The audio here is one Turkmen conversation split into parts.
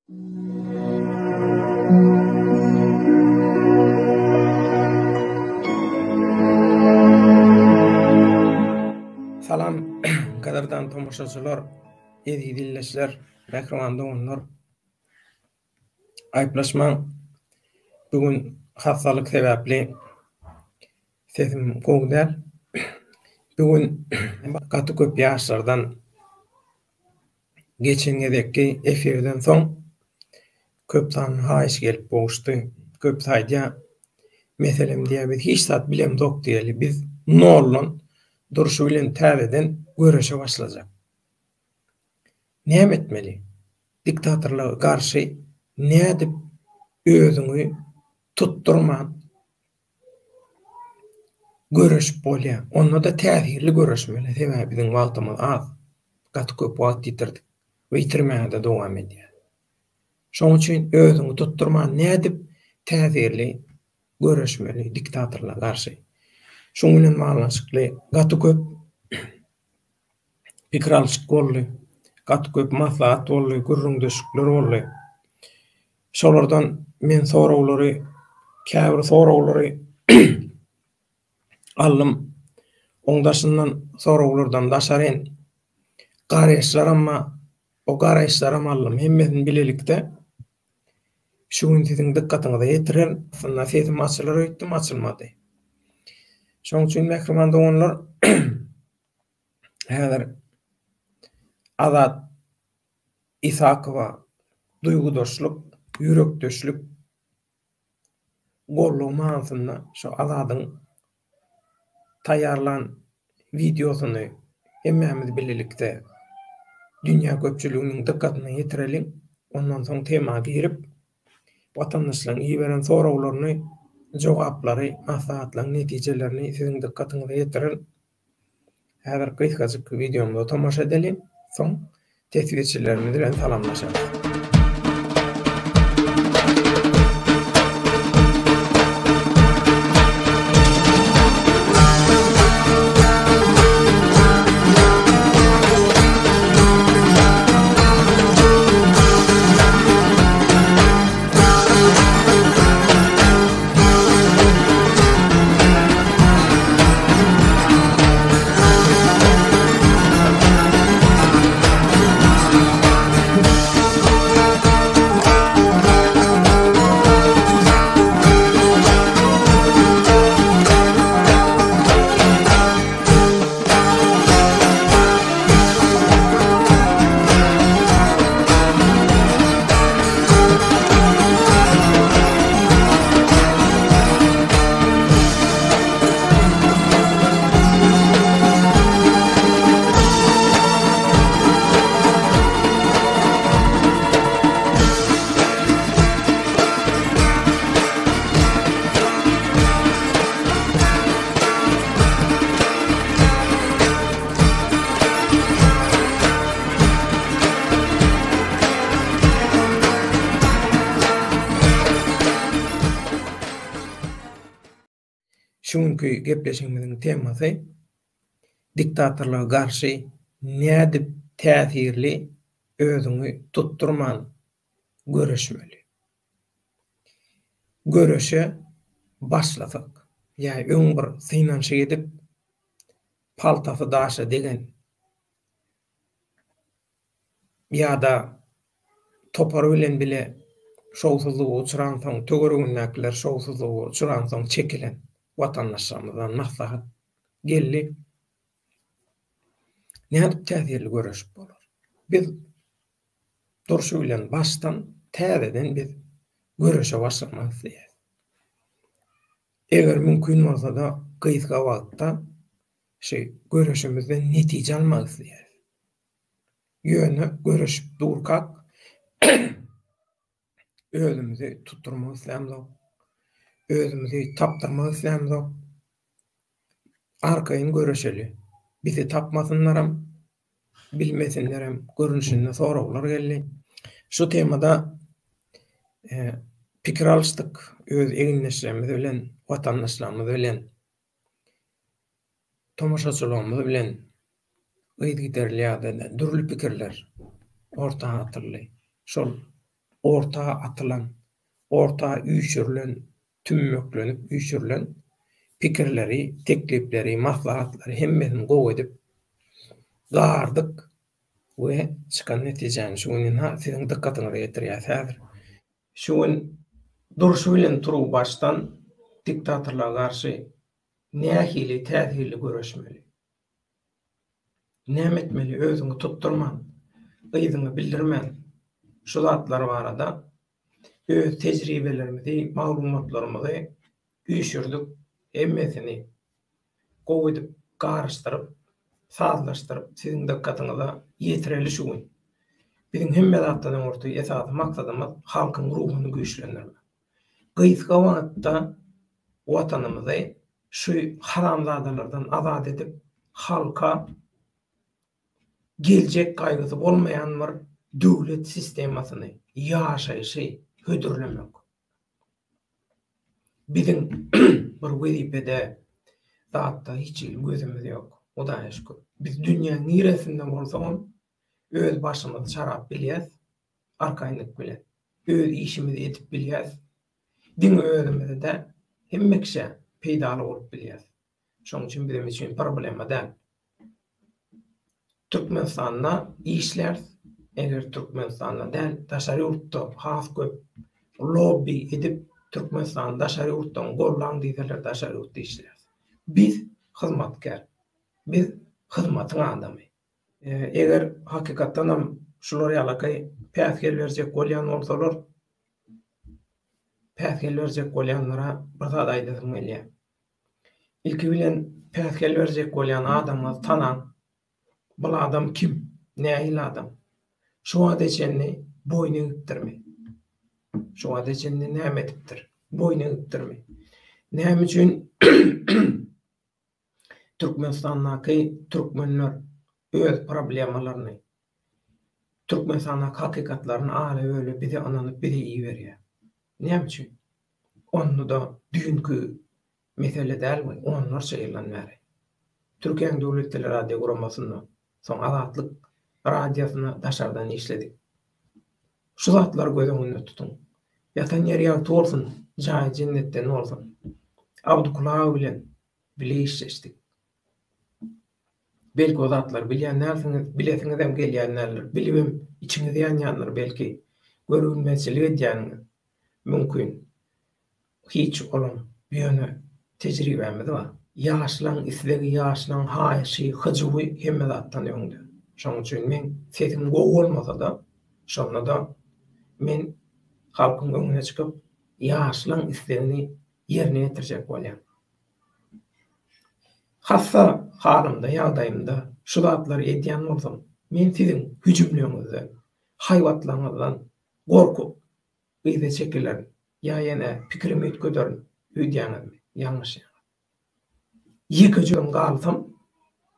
Salam gadyrdan tomaşaçylar, eziz ildeşler, mähriban doganlar. Aýyplaşmaň, bu gün hassalyk sebäpli sesim gowy däl. Bu gün gaty köp ýaşlardan Geçen gezekki efirden soň köp sanly haýyş gelip gowuşdy. Köpüsi aýdýar, meselem diýýär, biz hiç zat bilemzok diýeli, biz noldan durşy bilen täzeden göreşe başlajak. Näme etmeli? Diktatorlyga garşy nädip özüňi tutdurman Göreşip bolýar. Onda-da täsirli göreşmeli. Sebäbi biziň wagtymyz az. Gaty köp wagt ýitirdik we ýitirmäge-de dowam edýäris. Şonuň üçin özüňi tutdurman nädip täsirli göreşmeli diktatorlara garşy. Şunuň bilen baglanyşykly gaty köp pikir alyşyk boldy. Gaty köp maslahat boldy, gürrüňdeşlikler boldy. Şolardan men soraglary, käbir soraglary aldym. Oň daşyndan soraglardan daşaryn garaýyşlaram bar. O garaýyşlaram aldym. Hemmesini bilelikde şu gün siziň dykgatyňyza ýetirerin. Aslynda sesim açylar öýtdüm, açylmady. Şonuň üçin mähriban doganlar, häzir Azat Isakowa duýgudaşlyk, ýürekdeşlik goldaw manysynda şu Azadyň taýýarlan wideosyny hemmämiz bilelikde dünýä köpçüliginiň dykgatyna ýetireliň. Ondan soň tema girip, watandaşlaryň iberen soraglaryny, jogaplary, maslahatlaryň netijelerini siziň dykgatyňyza ýetirerin. Häzir gysgajyk wideomyza tomaşa edeliň, soň teswirçilerimiz bilen salamlaşarys. Şu günki gepleşigimiziň temasy diktatorlyga garşy nädip täsirli özüňi tutdurman göreşmeli. Göreşe başlasak ýa öň bir synanyşyk edip paltasy daşa degen ýa-da topary bilen bile şowsuzlyga uçransoň, töweregindäkiler şowsuzlyga uçransoň çekilen watandaşlarymyzdan maslahat geldi. Nädip täsirli göreşip bolar? Biz durşy bilen başdan täzeden biz göreşe başlamak isleýäris. Eger mümkin bolsa-da gysga wagtda şu göreşimizden netije almak isleýäris. Ýöne göreşip durkak özümizi tutdurmak islämzok. Özümizi tapdyrmak islämzok. Arkaýyn göreşeli. Bizi tapmasynlaram, bilmesinlerem görnüşinde soraglar geldi. Şu temada pikir alyşdyk öz egindeşlerimiz bilen, watandaşlarymyz bilen, tomaşaçylarymyz bilen yzygiderli ýagdaýda dürli pikirler orta atyldy. Şol. Orta atylan, orta üýşürilen, tümmeklenip üýşürilen pikirleri, teklipleri, maslahatlary hemmesini gowy edip gardyk we çykan netijäni şu gün ynha siziň dykgatyňyza ýetirýäs häzir. Şu gün durşy bilen turuwbaşdan diktatorlyga garşy nähili täsirli göreşmeli? Näme etmeli özüňi tutdurman, yzyňy bildirmän şu zatlar barada öz tejribelerimizi, maglumatlarymyzy üýşürdik, hemmesini gowy edip garyşdyryp, sazlaşdyryp siziň dykgatyňyza ýetireli şu gün. Biziň hemme zatdan öňürti esasy maksadymyz halkyň ruhuny güýçlendirmek. Gysga wagtda Watanymyzy şu haramzadalardan azat edip, halka geljek gaýgysy bolmaýan bir döwlet sistemasyny, ýaşaýşy hödürlemek. Biziň bir wezipede zatda hiç hili gözümiz ýok. Hudaýa şükür. Biz dünýäň niresinde bolsagam öz başymyzy çarap bilýäs, arkaýynlyk bilen. Öz işimizi edip bilýäs. Diňe özümize däl, hemme kişä peýdaly bolup bilýäs. Şonuň üçin bizim üçin problema däl. Türkmenistanda işläris, eger Türkmenistanda däl, daşary ýurtda has köp lobbi edip, Türkmenistany daşary ýurtdan gollaň diýseler daşary ýurtda işläris. Biz hyzmatkär. Biz hyzmatyň adamy. Eger hakykatdanam şular ýalaky päsgel berjek bolýan bolsalar, päsgel berjek bolýanlara bir zat aýdasym gelýär. Ilki bilen päsgel berjek bolýan adamyňyzy tanaň. Bul adam kim? Nähili adam? Şu wagta çenli boýun egipdirmi? Şu wagta çenli näme edipdir? Boýun egipdirmi? Näme üçin Türkmenistandaky türkmenler öz problemalaryny, Türkmenistandaky hakykatlaryny ala-böle bize ynanyp bize iberýär? Näme üçin? Onda-da düýnki mesele däl bu, onlarça ýyldan bäri. Türkiýäniň Döwlet teleradio guramasynda, soň Azatlyk radiosynda daşardan işledik. Şu zatlary göz öňünde tutuň. Ýatan ýeri ýagty bolsun, jaýy jennetden bolsun. Abdykul aga bilen bile işleşdik. Belki o zatlary bilýän dälsiňiz, bilesiňizem gelýän däldir. Bilibem içiňiz ýanýandyr belki. Görünmezçilik edýäniňiz mümkin. Hiç olam ýöne tejribämiz bar. Ýaşlaň islegi, ýaşlaň haýyşy, hyjuwy hemme zatdan öňde. Şonuň üçin meň sesim gowy bolmasa-da, şonda-da men halkyň öňüne çykyp, ýaşlaň islegini ýerine ýetirjek bolýan. Hassa halymda, ýagdaýymda şu zatlary edýän bolsam, men siziň hüjümleriňizden, haýbatlaryňyzdan gorkup, yza çekilerin ýa ýene pikirimi üýtgederin öýdýäňizmi? Ýalňyşýaňyz. Ýekeje özüm galsam,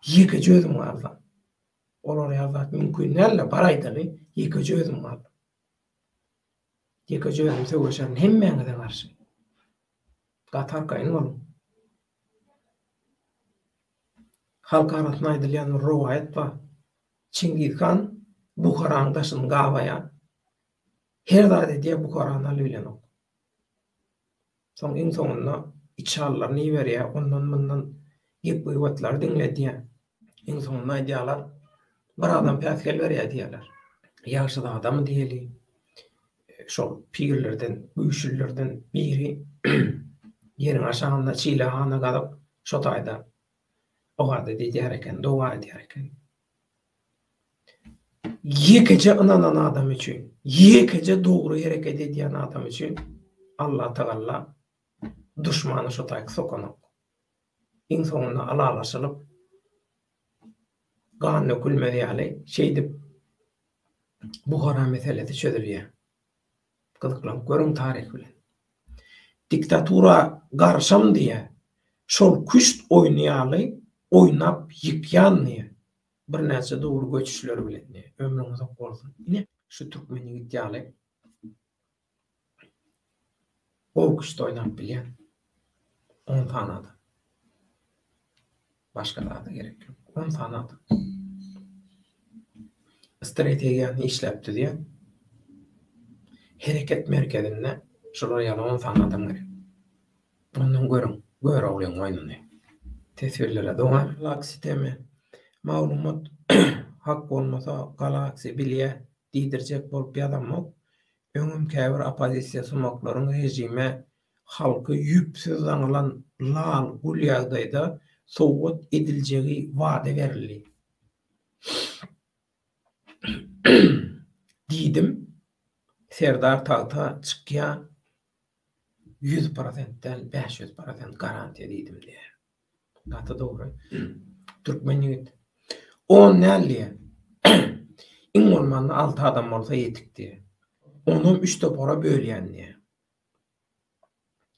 ýekeje özüm galsam, olar ýaly zat mümkin däl-de, bar aýdaly, ýekeje özüm galdym. Ýekeje özüm söweşerin hemmäňize garşy. Gaty arkaýyn boluň. Halk arasynda aýdylýan bir rowaýat bar. Çingiz han Buharanyň daşyny gabaýar. Her zat edýär, Buharany alybilenok. Soň iň soňunda içalylaryny iberýär, ondan-mundan gep-gybatlary diňledýär. Iň soňunda aýdýarlar, bir adam päsgel berýär diýýärler. Ýagşyzadamy diýeli, şol pirlerden, güýçlülerden biri ýeriň aşagynda çilehana gazyp, şo taýda ybadat edýär eken, doga edýär eken. Ýekeje ynanan adam üçin, ýekeje dogry hereket edýän adam üçin Allatagalla duşmany şo taýky sokanok. Iň soňunda ylalaşylyp, gan dökülmez ýaly şeýdip Buhara meselesi çözülýär. Gyzyklanyp görüň taryh bilen. Diktatura garşam diýýär. Şol küşt oýny ýaly oýnap ýykýan diýýär. Birnäçe dogry göçüşler bilen diýýär. Ömrüň uzak bolsun. Ine şu türkmen ýigit ýaly gowy küşt oýnap bilýän on sany adam. Başga zada gerek ýok. On sany adam. Strategiýany işläp düzýän. Hereket merkezinde şular ýaly on sany adam gerek. Ondan görüň Göroglyň oýnuny. Teswirlere dowam. Galaxy teme. Maglumat hak bolmasa Galaxy bilýä diýdirjek bolup ýazamok. Öňem käbir oppozisiýa sumaklaryň režime halky ýüpsüz daňylan lal gul ýagdaýda sowgat ediljegi wada berildi. Diýdim. Serdar tagta çykýa 100% däl 500% garantiýa diýdim diýýär. Gaty dogry. Türkmen ýigit. On däl diýýär. Iň bolmanda alty adam bolsa ýetik diýýär. Onam üç topara bölýän diýýär.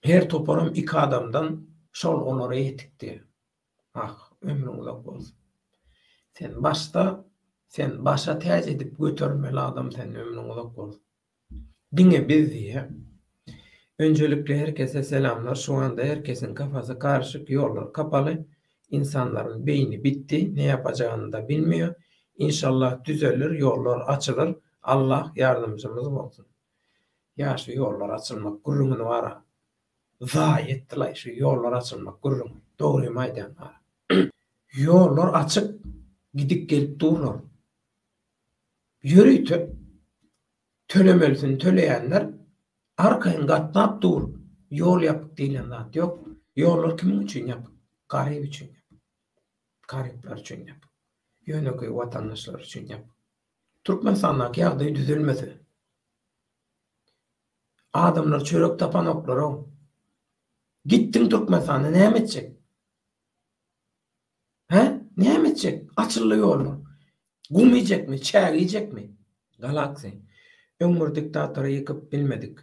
Her toparam iki adamdan şol olara ýetik diýýär. Ah, ömrüň uzak bolsun. Sen başda, sen başa täç edip göterilmeli adam sen ömrüň uzak bolsun. Diňe biz diýýä. Önjelikle herkese selamlar şu anda herkesiň kafasy garyşyk ýollar kapaly insanlaryň beýni bitdi ne ýapajagynyda bilmiýo inşallah düzelir ýollar açylyr Allah ýardamjymyz bolsun. Ýa şu ýollar açylmak gürrüňini bara zaýa etdilaý şu ýollar açylmak gürrüňi dogrymy aýdýan bara. Ýollar açyk gidip gelip durlar. Ýörite tölemelisini töleýänler arkaýyn gatnap dur. Ýol ýapyk diýlen zat ýok. Ýollar kimiň üçin ýapyk? Garyp üçin ýapyk. Garyplar üçin ýapyk. Ýönekeý watandaşlar üçin ýapyk. Türkmenistandaky ýagdaý düzelmese, adamlar çörek tapanoklar-ow. Gitdiň Türkmenistanda näme etjek? Hä? Näme etjek? Açyldy ýollar. Gum iýjekmi, çäge iýjekmi? Galaxy. Öň bir diktatory ýykyp bilmedik.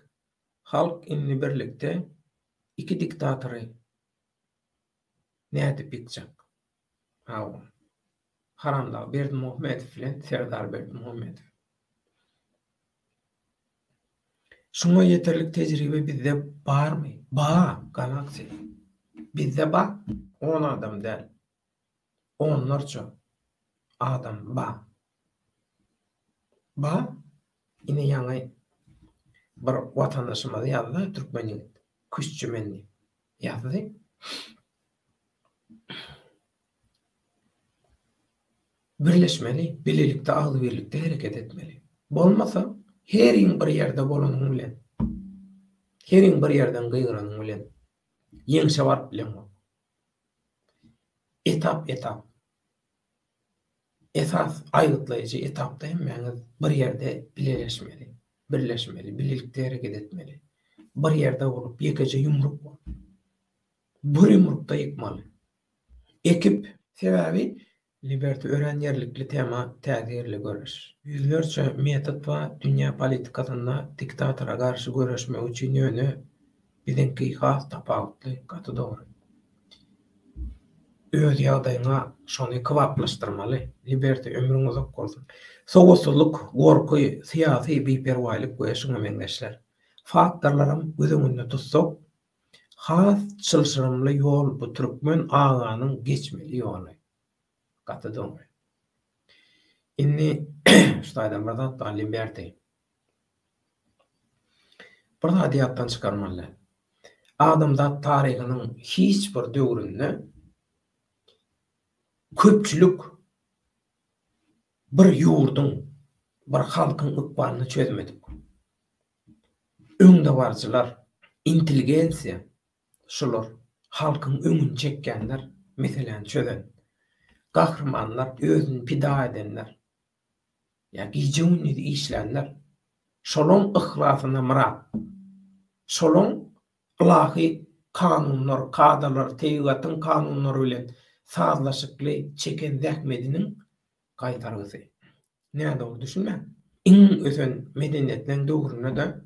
Halk indi birlikde iki diktatory nädip ýykjak? Hawa. Haramdag Berdimuhamedow bilen Serdar Berdimuhamedow. Şuňa ýeterlik tejribe bizde barmy? Ba, Galaxy. Bizde ba. On adam däl. Onlarça adam ba. Ba. Ine ýaňy bir watandaşymyz ýazdy, türkmen ýigit. Küştçi men diýip ýazdy. Birleşmeli, bilelikde agzybirlikde hereket etmeli. Bolmasa, heriň bir ýerde bolanyň bilen, heriň bir ýerden gygyranyň bilen ýeňşe baryp bileňok. Etap-etap. Esas aýgytlaýjy etapda hemmäňiz bir ýerde bileleşmeli, birleşmeli, bilelikde hereket etmeli. Bir ýerde bolup, ýekeje ýumruk bolup. Bir ýumrukda ýykmaly. Ekip. Sebäbi Liberty örän ýerlikli tema täsirli göreş. Ýüzlerçe metod bar dünýä politikasynda diktatora garşy göreşmek üçin ýöne biziňki has tapawutly gaty dogry. Öz ýagdaýyňa şony kybaplaşdyrmaly Liberty ömrüň uzak bolsun. Sowatsyzlyk, gorky, syýasy biperwaýlyk we şuňa meňzeşler. Faktorlaram göz öňünde tutsak Has çylşyrymly ýol bu türkmen aganyň geçmeli ýoly. Gaty dogry. Indi şu taýdan bir zat bar Liberty. Bir zady ýatdan çykarmaly däl. Adamzat taryhynyň hiç bir döwründe köpçülik bir ýurduň, bir halkyň ykbalyny çözmedik. Öňdebaryjylar, intelligensiýa şular, halkyň öňüni çekýänler, meseläni çözen. Gahrymanlar, özüni pida edenler, ýa gije-gündiz işlänler. Şolaň yhlasyna myrat. Şolaň ylahy kanunlar, kadalar, tebigatyň kanunlary bilen sazlaşykly çeken zähmediniň gaýtargysy. Nädogry düşünmäň. Iň ösen medeniýetleň döwründe-de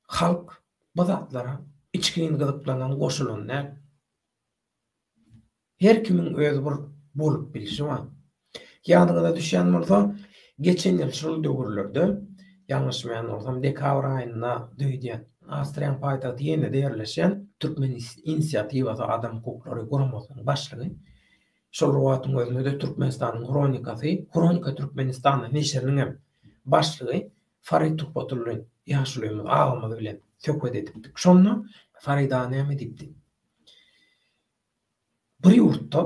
halk bu zatlara içgin gyzyklanan, goşulan däl. Her kimiň öz bir bolup bilşi bar. Ýadyňyza düşýän bolsa, geçen ýyl şol döwürlerde, ýalňyşmaýan bolsam, dekabr aýynda öýdýän, Awstriýanyň paýtagty Ýenede ýerleşýän Türkmen inisiatiwasy adam hukuklary guramasynyň başlygy Şol bir wagtyň özünde-de Türkmenistanyň Hronikasy, Hronika Türkmenistana neşiriniň hem başlygy Farid Tuhbatullin. ýaşulymyz, agamyz bilen söhbet edipdik. Şonda Farid aga näme diýipdi? Bir ýurtda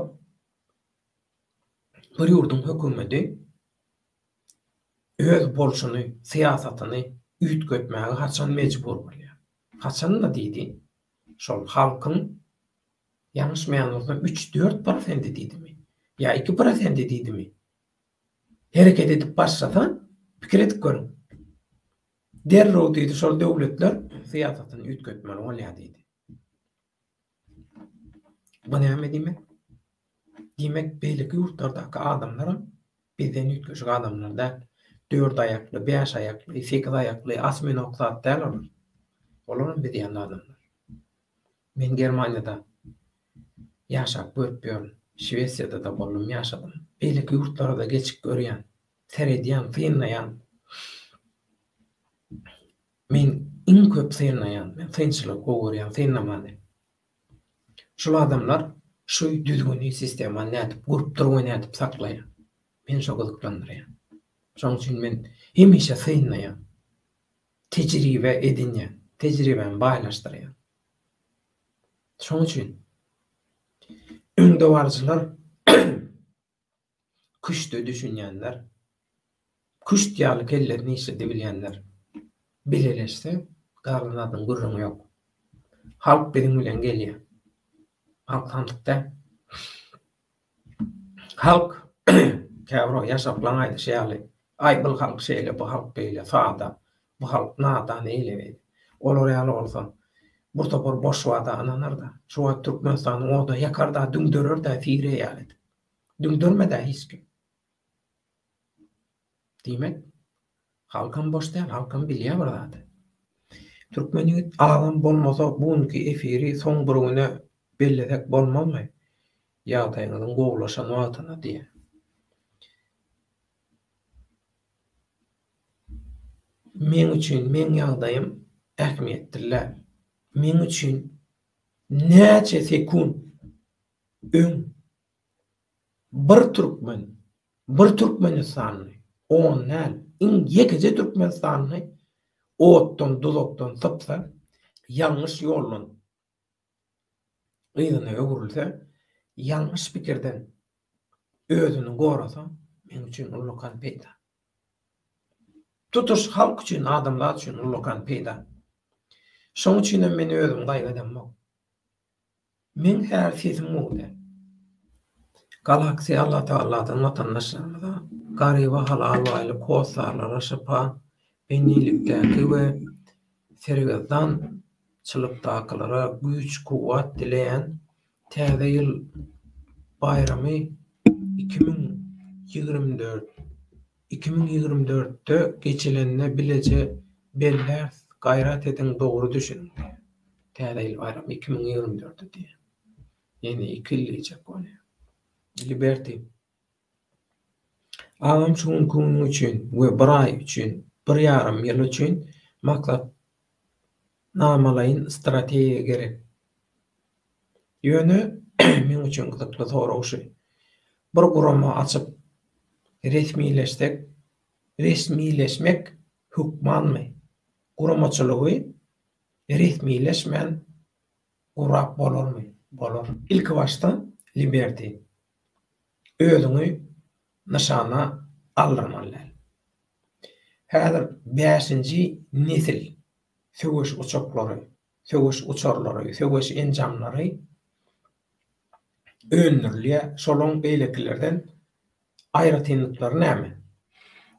bir ýurduň hökümeti öz bolşuny, syýasatyny üýtgetmäge haçan mejbur bolýar? Haçanda diýdi, şol halkyň ýalňyşmaýan bolsam üç-dört prosendi diýdimi, ýa iki prosendi diýdimi, hereket edip başlasa, pikir edip görüň. Derrew diýdi, şol döwletler syýasatyny üýtgetmeli bolýar diýdi. Bu näme diýmek? Diýmek, beýleki ýurtlardaky adamlaram bizden üýtgeşik adamlar däl. Dört aýakly, bäş aýakly, sekiz aýakly osminok zat däl olar. Olaram biz ýaly adamlar. Men Germaniýada ýaşap görüp ýörün. Şwesiýada-da boldum, ýaşadym. Beýleki ýurtlara-da geçip görýän, seredýän, synlaýan. Men iň köp synlaýan, men synçylygy gowy görýän, synlamany. Şul adamlar şu düzgüni, sistemany nädip gurupdyr we nädip saklaýar? Meni şo gyzyklandyrýar. Şonuň üçin men hemişe synlaýan, tejribe edinýän, tejribämi baýlaşdyrýan. Şonuň üçin öňdebaryjylar Küşde düşünýänler, küşt ýaly kellesini işledibilýänler bileleşse, galan zadyň gürrüňi ýok. Halk biziň bilen gelýär. Halk samsyk däl. Halk käbir o ýaşaklaň aýdyşy ýaly, aý bul halk şeýle, bu halk beýle, sada, bu halk nadan eýle beýle. Olar ýaly bolsa, bir topar boş wada ynanarda. Şu wagt Türkmenistany oda ýakar-da, düňderer-dä Siriýa ýaly edip. Düňderme-dä hiç kim. Diýmek, halkam boş däl, halkam bilýär bir zady. Türkmen ýigit agam bolmasa bu günki efiri soň bir güne bellesek bolmazmy? Ýagdaýyňyzyň gowulaşan wagtyna diýýär. Meň üçin meň ýagdaýym ähmiýetli däl. Meň üçin näçe sekunt öň bir türkmen, bir türkmenistanly, on däl, iň ýekeje türkmenistanly otdan, duzakdan sypsa, ýalňyş ýoldan yzyna öwrülse, ýalňyş pikirden özüni gorasa, meň üçin ullakan peýda. Tutuş halk üçin, adamzat üçin ullakan peýda. Şoň üçinem men özümi gaýgy edemok. Meň häzir sesim gowy däl. Galaksiýa Allatagaladan watandaşlarymyza, garyba halal baýlyk, hossarlara şypa, bendilikdäki we sergezdan çylykdakylara güýç-kuwwat dileýän Täze ýyl baýramy 2024 2024-de geçilende bileje belläris gaýrat ediň dogry düşüniň diýýär. Täze ýyl baýramy 2024-de diýýär. Ýene iki ýyl diýjek bolýar. Liberty. Agam şu günki günüň üçin we bir aý üçin, bir ýarym ýyl üçin maksatnamalaýyn strategiýa gerek. Ýöne meň üçin gyzykly sorag şu. Bir gurama açyp resmileşsek, resmileşmek hökmanmy? Guramaçylygy resmileşmän gurap bolarmy? Bolar. Ilkibaşda Liberty özüňi nyşana aldyrmaly däl. Häzir bäşinji nesil söweş uçaklary söweş uçarlary, söweş enjamlary öndürilýär. Şolaryň beýlekilerden aýratynlyklary näme?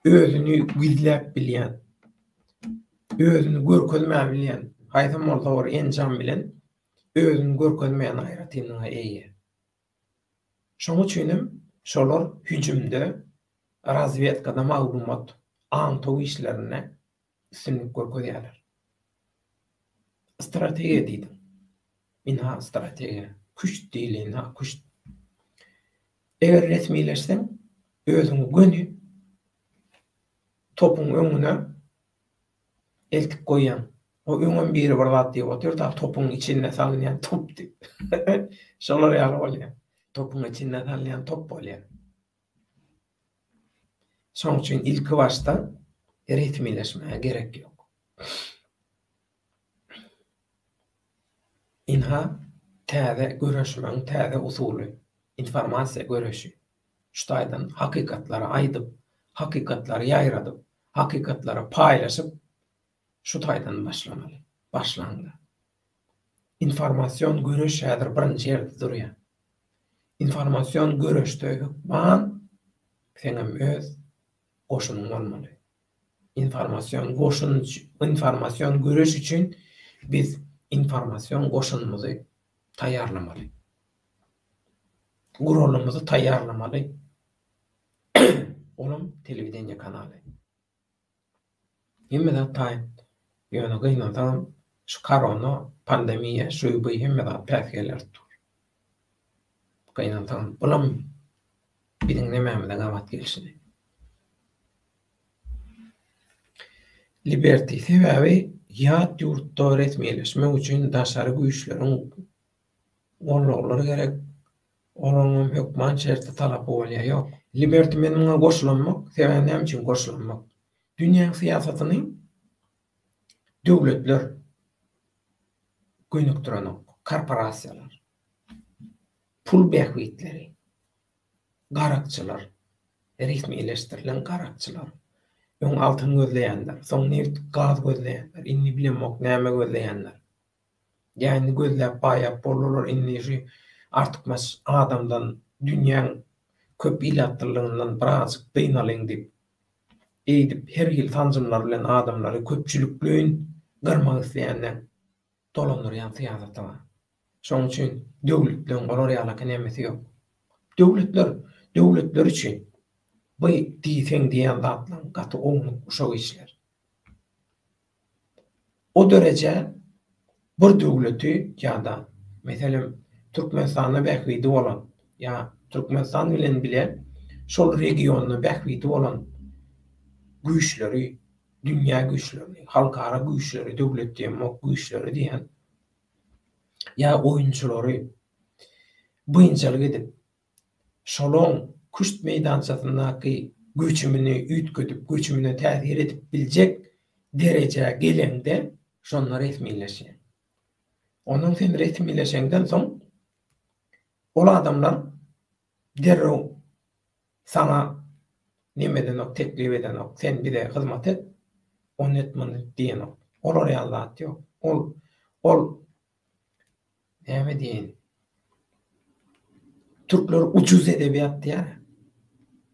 Özüni gizläp bilýän, özüni görkezmän bilýän, haýsam bolsa bir enjam bilen özüni görkezmeýän aýratynlyga eýe. Şonuň üçin hem şolar hüjümde, razwedkada maglumat, aňtaw işlerinde üstünlik görkezýärler. Strategiýa diýdiň. Ynha strategiýa. Küşt diýilýär, ynha küşt. Eger resmileşseň, özüňi göni topuň öňüne eltip goýýaň. O öňem biri bir zat diýip otyr-da, topuň içinde salynýan top diýip. Şolar ýaly bolýar. Topuň içinde salynýan top bolýar. Şonuň üçin ilki başda resmileşmäge gerek ýok. Ynha, täze göreşmegiň täze usuly, informasiýa göreşi. Şu taýdan hakykatlary aýdyp, hakykatlary ýaýradyp, hakykatlary paýlaşyp, şu taýdan başlamaly. Başlaňda. Informasion göreş häzir birinji ýerde durýar. Informasion göreşde hökman seňem öz goşunyň bolmaly. Informasion goşun informasion göreş üçin biz informasion goşunymyzy taýýarlamaly. Guralymyzy taýýarlamaly. Olam telewideniýe kanaly. Hemme zat taýyn. Ýöne gynansagam şu korona, pandemiýa, şu bu hemme zat päsgel berip dur. Gynansagam bulam biziň nemämize gabat gelşini. Liberty, sebäbi ýat ýurtda resmileşmek üçin daşary güýçleriň gollaglary gerek, olaryňam hökman şertli talapy bolýar, ýok. Liberty men muňa goşulamok, sebäbi näme üçin goşulamok? Dünýäň syýasatyny döwletler gönükdirenok, korporasiýalar, pul bähbitleri. Garakçylar, resmileşdirilen garakçylar. Öň altyn gözleýänler, soň nebit, gaz gözleýänler, indi bilemok näme gözleýänler. Ýa indi gözläp baýap boldular, indi şu artykmaç adamdan, dünýäň köp ilatlylygyndan birazjyk dynalyň diýip, eýdip her hili sanjymlar bilen adamlary köpçülikleýin gyrmak isleýänler. Dolandyrýan syýasaty bar. Şonuň üçin döwletleň olar ýalaky nemesi ýok. Döwletler döwletler üçin by diýseň diýen zatlaň gaty ownuk uşak işler. O derejä bir döwleti ýa-da meselem Türkmenistanda bähbidi bolan ýa Türkmenistan bilen bile şol regionda bähbidi bolan güýçleri dünýä güýçlerini, halkara güýçleri, döwlet diýemok, güýçleri diýen, ýa oýunçylary biynjalyk edip, şolaň küşt meýdançasyndaky göçümini üýtgedip, göçümine täsir edip biljek derejä geleňde, şonda resmileşýäň. Ondan sen resmileşeňden soň, ol adamlar derrew Saňa neme edenok, teklip edenok, sen bize hyzmat et, ony et, muny et diýenok. Olar ýaly zat ýok. Ol, ol näme diýeýin, türkler ujuz edebiýat diýýär.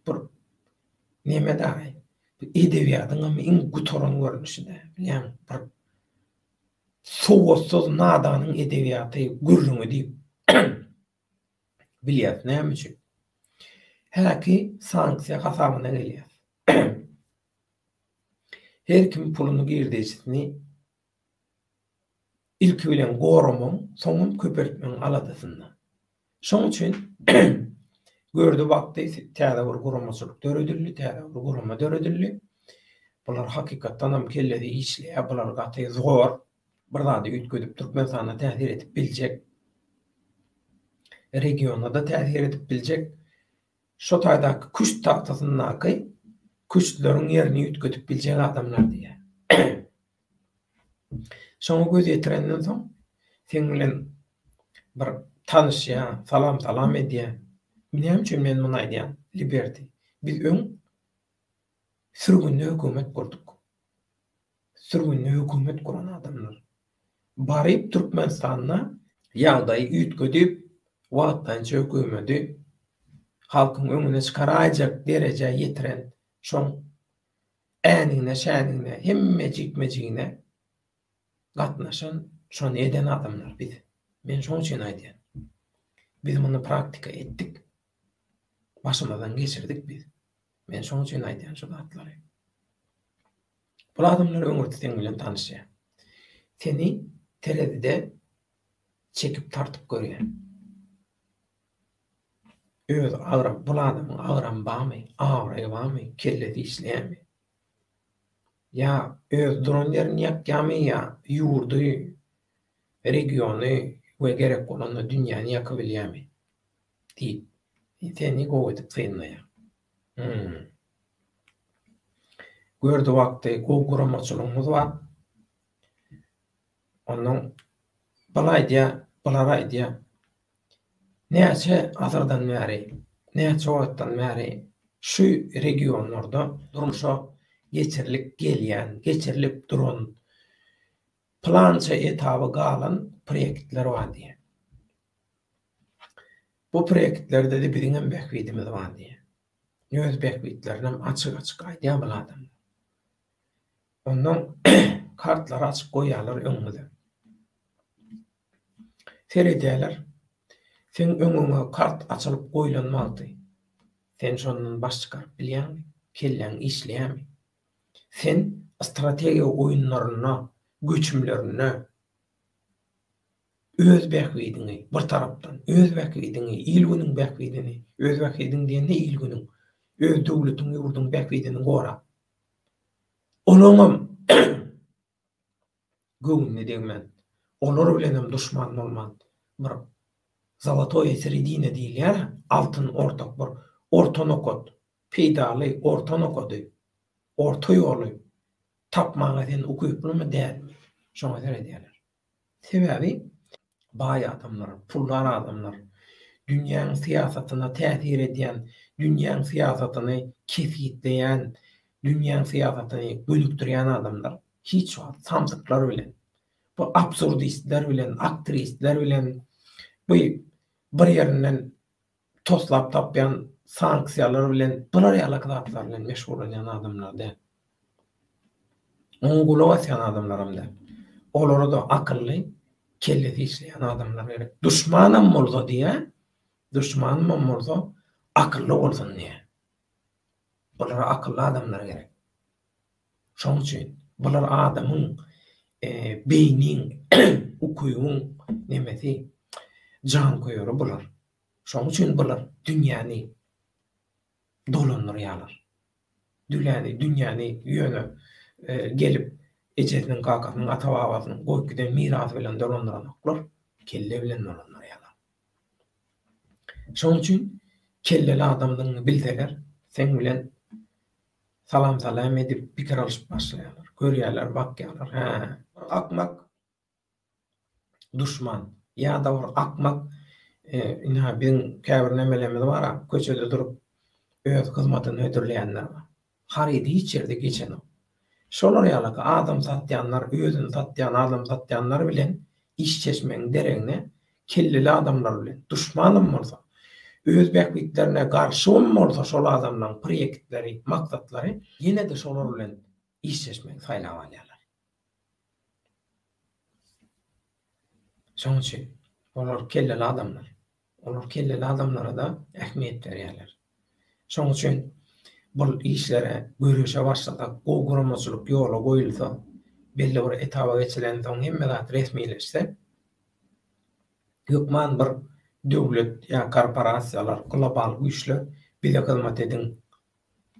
Bir neme dagy, edebiýatyňam iň gutaran görnüşi-dä, bilýäňmi, bir sowatsyz nadanyň edebiýaty gürrüňi diýip Bilýäs näme üçin? Häki sanksiýa hasabyna gelýär. Her kim puluny girdejisini ilki bilen goramagyň, soňam köpeltmegiň aladasynda. Şoň üçin gördi bakdy täze bir guramaçylyk döredildi, täze bir gurama döredildi. Bular hakykatdanam kellesi işleýär, bular gaty zor. Bir zady üýtgedip Türkmenistana täsir edip biljek, regiona-da täsir edip biljek, şo taýdaky küşt tagtasyndaky küştleriň ýerini üýtgedip biljek adamlar diýýär. Şoňa göz ýetirenden soň seň bilen bir tanyşýar, salam-salam edýär. Näme üçin men muny aýdýan, Liberty? Biz öň sürgünde hökümet gurduk. Sürgünde hökümet guran adamlar. Baryp Türkmenistanda ýagdaýy üýtgedip, wagtlaýynça hökümedi halkyň öňüne çykaraýjak derejä ýetiren şoň änigine şänigine hemme jikme-jigine gatnaşan şony eden adamlar biz. Men şoň üçin aýdýan. Biz muny praktika etdik. Başymyzdan geçirdik biz. Men şoň üçin aýdýan şu zatlary. Bul adamlar öňürti seň bilen tanyşýar. Seni terezide çekip tartyp görýär. Öz agram, bul adamyň agramy barmy, abraýy barmy, kellesi işleýärmi? Ýa öz duran ýerini ýakýarmy, ýa ýurdy, regiony we gerek bolanda dünýäni ýakybilýärmi? Diýip, seni gowy edip synlaýar. Hum. Gördi wagty gowy guramaçylygyňyz bar. Onnoň bul aýdýar, bular aýdýar. Näçe asyrdan bäri, näçe wagtdan bäri şu regionlarda durmuşa geçirilip gelýän, geçirilip duran pylança etaby galan proýektler bar diýýär. Bu proýektlerde-de biziňem bähbidimiz bar diýýär. Öz bähbitlerinem açyk-açyk aýdýar bul adamlar. Ondan kartlary açyp goýýarlar öňüňize. Seredýärler. Seň öňüňe kart açylyp goýlan wagty sen şondan baş çykaryp bilýäňmi? Kelläň işleýärmi? Sen strategiýa oýunlarynda, göçümlerinde öz bähbidiňi bir tarapdan, öz bähbidiňi, il-günüň bähbidini, öz bähbidiň diýende il-günüň, öz döwletiň, ýurduň bähbidini gorap, Olaňam göwnüne degmän, olar bilenem duşman bolman, bir zolotoýa seredina diýilýär-ä, altyn ortak bir orta nokat, peýdaly orta nokady, orta ýoly tapmaga sen ukyplymy, dälmi, şoňa seredýärler. Sebäbi baý adamlar, puldar adamlar, dünýäň syýasatyna täsir edýän, dünýäň syýasatyny kesgitleýän, dünýäň syýasatyny gönükdirýän adamlar hiç wagt samsyklar bilen, bu absurdistler bilen, aktristler bilen, bu bir ýerinden toslap tapýan sanksiýalar bilen bular ýalak zatlar bilen meşgullanýan adamlar däl. Oňa gulak asýan adamlaram däl. Olara-da akylly, kellesi işleýän adamlar gerek. Duşmanam bolsa diýýär, duşmanymam bolsa akylly bolsun diýýär. Bulara akylly adamlar gerek. Şoň üçin bular adamyň beýniň, ukybyň nemesi, janköýeri bular. Şoň üçin bular dünýäni dolandyrýarlar. Düläni, dünýäni ýöne gelip ejesiniň, kakasynyň, ata-babasynyň goýup giden mirasy bilen dolandyranoklar, kelle bilen dolandyrýarlar. Şoň üçin kelleli adamdygyňy bilseler, seň bilen salam-salam edip pikir alyşyp başlaýarlar. Görýärler, bakýarlar, hä, akmak duşman ýa-da bir akmak ynha biziň käbir nemelerimiz bar-a, köçede durup öz hyzmatyny hödürleýänler bar. Harydy hiç ýerde geçenok. Şolar ýalyky adam satýanlar, özüni satýan adam satýanlar bilen işleşmegiň deregine kelleli adamlar bilen, duşmanam bolsa, öz bähbitlerine garşybam bolsa şol adamlaryň proýektleri, maksatlary ýene-de şolar bilen işleşmegi saýlap alýarlar. Şonuň üçin olar kelleli adamlar. Olar kelleli adamlara-da ähmiýet berýärler. Şonuň üçin bul işlere göreşe başlasak, gowy guramaçylyk ýola goýulsa, belli bir etaba geçilensoň hemme zat resmileşse, hökman bir döwlet ýa korporasiýalar, global güýçler bize hyzmat ediň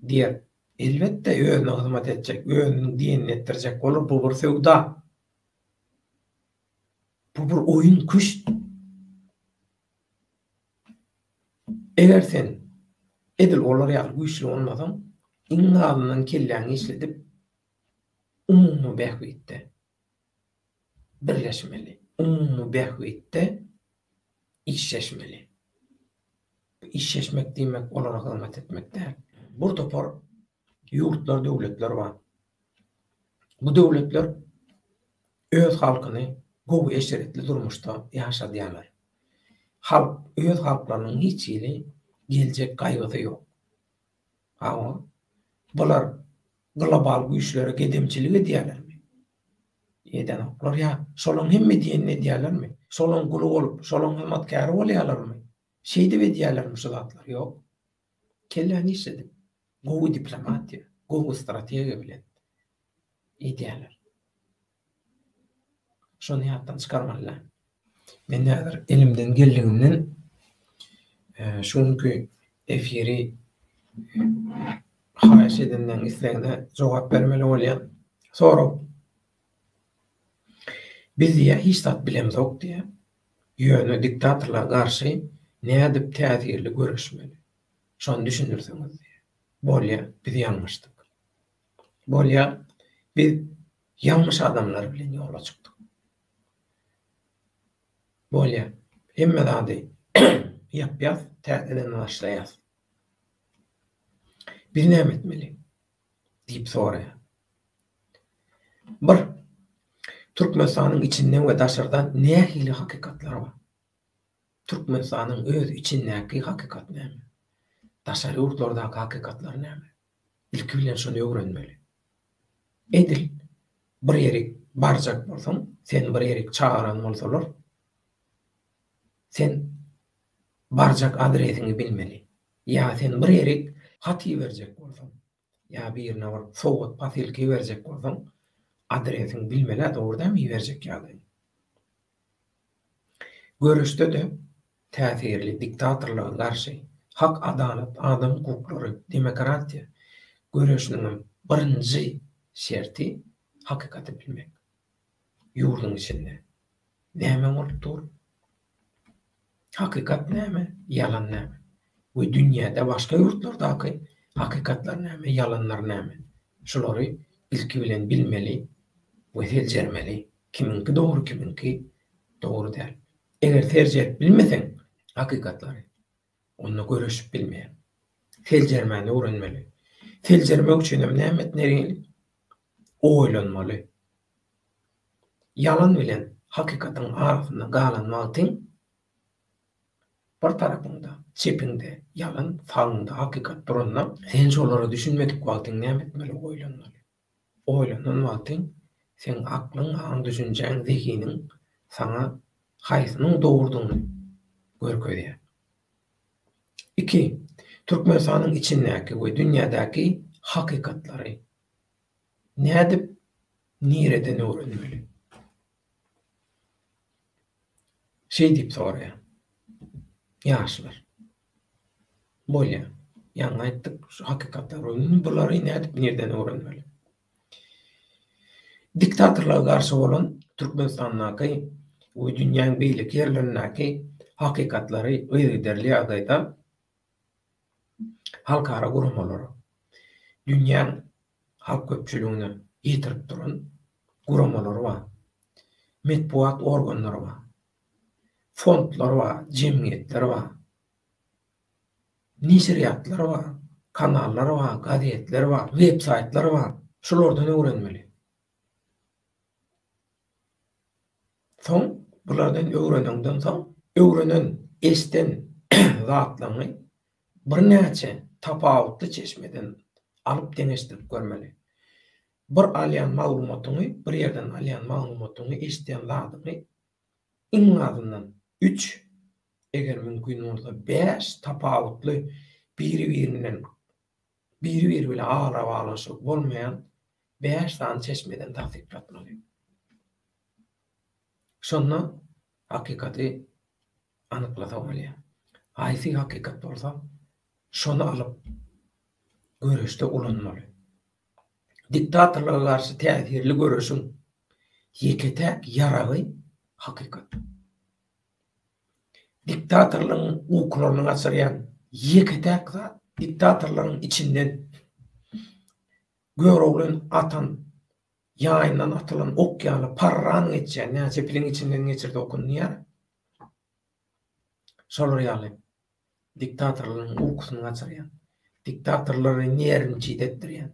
diýer. Elbetde özüne hyzmat etjek, özüniň diýenini etdirjek bolar, bu bir söwda. Bu bir oýun, küşt. Eger sen edil olar ýaly güýçli bolmasaň, iň azyndan kelläňi işledip, umumy bähbitde birleşmeli, umumy bähbitde işleşmeli. Işleşmek diýmek olara hyzmat etmek däl. Bir topar ýurtlar, döwletler bar. Bu döwletler öz halkyny gowy eşretli durmuşda ýaşadýarlar. Halk, öz halklarynyň hiç hili geljek gaýgysy ýok. Hawa, bular global güýçlere gedemçilik edýärlermi? Edenoklar ýa şolaň hemme diýenini edýärlermi? Şolaň guly bolup, şolaň hyzmatkäri bolýarlarmy? Şeýdip edýärlermi şu zatlary? Ýok. Kelläni işledip, gowy diplomatiýa, gowy strategiýa bilen edýärler. Şony ýatdan çykarmaly däl. Men häzir elimden geldiginden şu günki efiri haýyş edenleň islegine jogap bermeli bolýan. Sorag. Biz diýýär hiç zat bilemzok diýýär. Ýöne diktatorlara garşy nädip täsirli göreşmeli? Şony düşündirseňiz diýýär. Bolýar, biz ýalňyşdyk. Bolýar, biz ýalňyş adamlar bilen ýola çykdyk. Bolýa. Hemme zady ýapýas, täzeden başlaýas. Biz näme etmeli? diýip soraýar. Bir, Türkmenistanyň içinden we daşardan nähili hakykatlar bar? Türkmenistanyň öz içindäki hakykat näme? Daşary ýurtlardaky hakykatlar näme? Ilki bilen şony öwrenmeli. Edil bir ýerik barjak bolsaň, seni bir ýerik çagyran bolsalar, sen barjak adresiňi bilmeli. Ýa sen bir ýerik hat iberjek bolsaň, ýa birine bir sowgat posylka iberjek bolsaň, adresiňi bilmeli-ä, dogry dälmi iberjek ýagdaýyň. Göreşde-de täsirli diktatorlyga garşy hak, adalat, adam hukuklary, demokratiýa göreşiniňem birinji şerti hakykaty bilmek. Ýurduň içinde näme bolup dur? Hakykat näme, ýalan näme? We dünýäde başga ýurtlardaky hakykatlar näme, ýalanlar näme? Şulary ilki bilen bilmeli we seljermeli. Kimiňki dogry, kimiňki dogry däl. Eger seljerip bilmeseň hakykatlary, onda göreşip bilmeýäň. Seljermäni öwrenmeli. Seljermek üçinem näme etmeli? Oýlanmaly. Ýalan bilen hakykatyň arasynda galan wagtyň bir tarapyňda, çepiňde ýalan, sagyňda hakykat duranda, sen şolara düşünmedik wagtyň näme etmeli? Oýlanmaly. Oýlanan wagtyň seň aklyň, aň-düşünjäň, zehiniň saňa haýsynyň dogrudygyny görkezýär. Iki, Türkmenistanyň içindäki we dünýädäki hakykatlary nädip, nireden öwrenmeli? Şeý diýip soraýar ýaşlar. Bolýa. Ýaňy aýtdyk, şu hakykatlary indi bulary nädip nirden öwrenmeli? Diktatorlyga garşy bolan Türkmenistandaky we dünýäň beýleki ýerlerindäki hakykatlary yzygiderli ýagdaýda halkara guramalara, dünýäň halk köpçüligine ýetirip duran guramalary bar. Metbugat organlary bar. Fondlar bar, jemgyýetler bar. Neşirýatlar bar, kanallar bar, gazetler bar, web saýtlar bar. Şulardan öwrenmeli. Soň bulardan öwreneňden soň, öwrenen, eşden zatlaryňy birnäçe tapawutly çeşmeden alyp deňeşdirip görmeli. Bir alýan maglumatyňy, bir ýerden alýan maglumatyňy, eşidýän zadyňy iň azyndan üç, eger mümkin bolsa bäş tapawutly biri-birinden, biri-biri bilen arabaglanyşygy bolmaýan bäş sany çeşmeden tassyklatmaly. Şonda hakykaty anyklasa bolýar. Haýsy hakykat bolsa, şony alyp göreşde ulanmaly. Diktatorlyga garşy täsirli göreşiň ýeke-täk ýaragy hakykat. Diktatorlygyň ukularyny gaçyrýan ýeke-täk zat diktatorlaryň içinden Göroglyny atan ýaýyndan atylan ok ýaly parran geçýän, näçe piliň içinden geçirdi okuny diýýär. Şolar ýaly diktatorlaryň ukusyny gaçyrýan, diktatorlary nerwniçit etdirýän,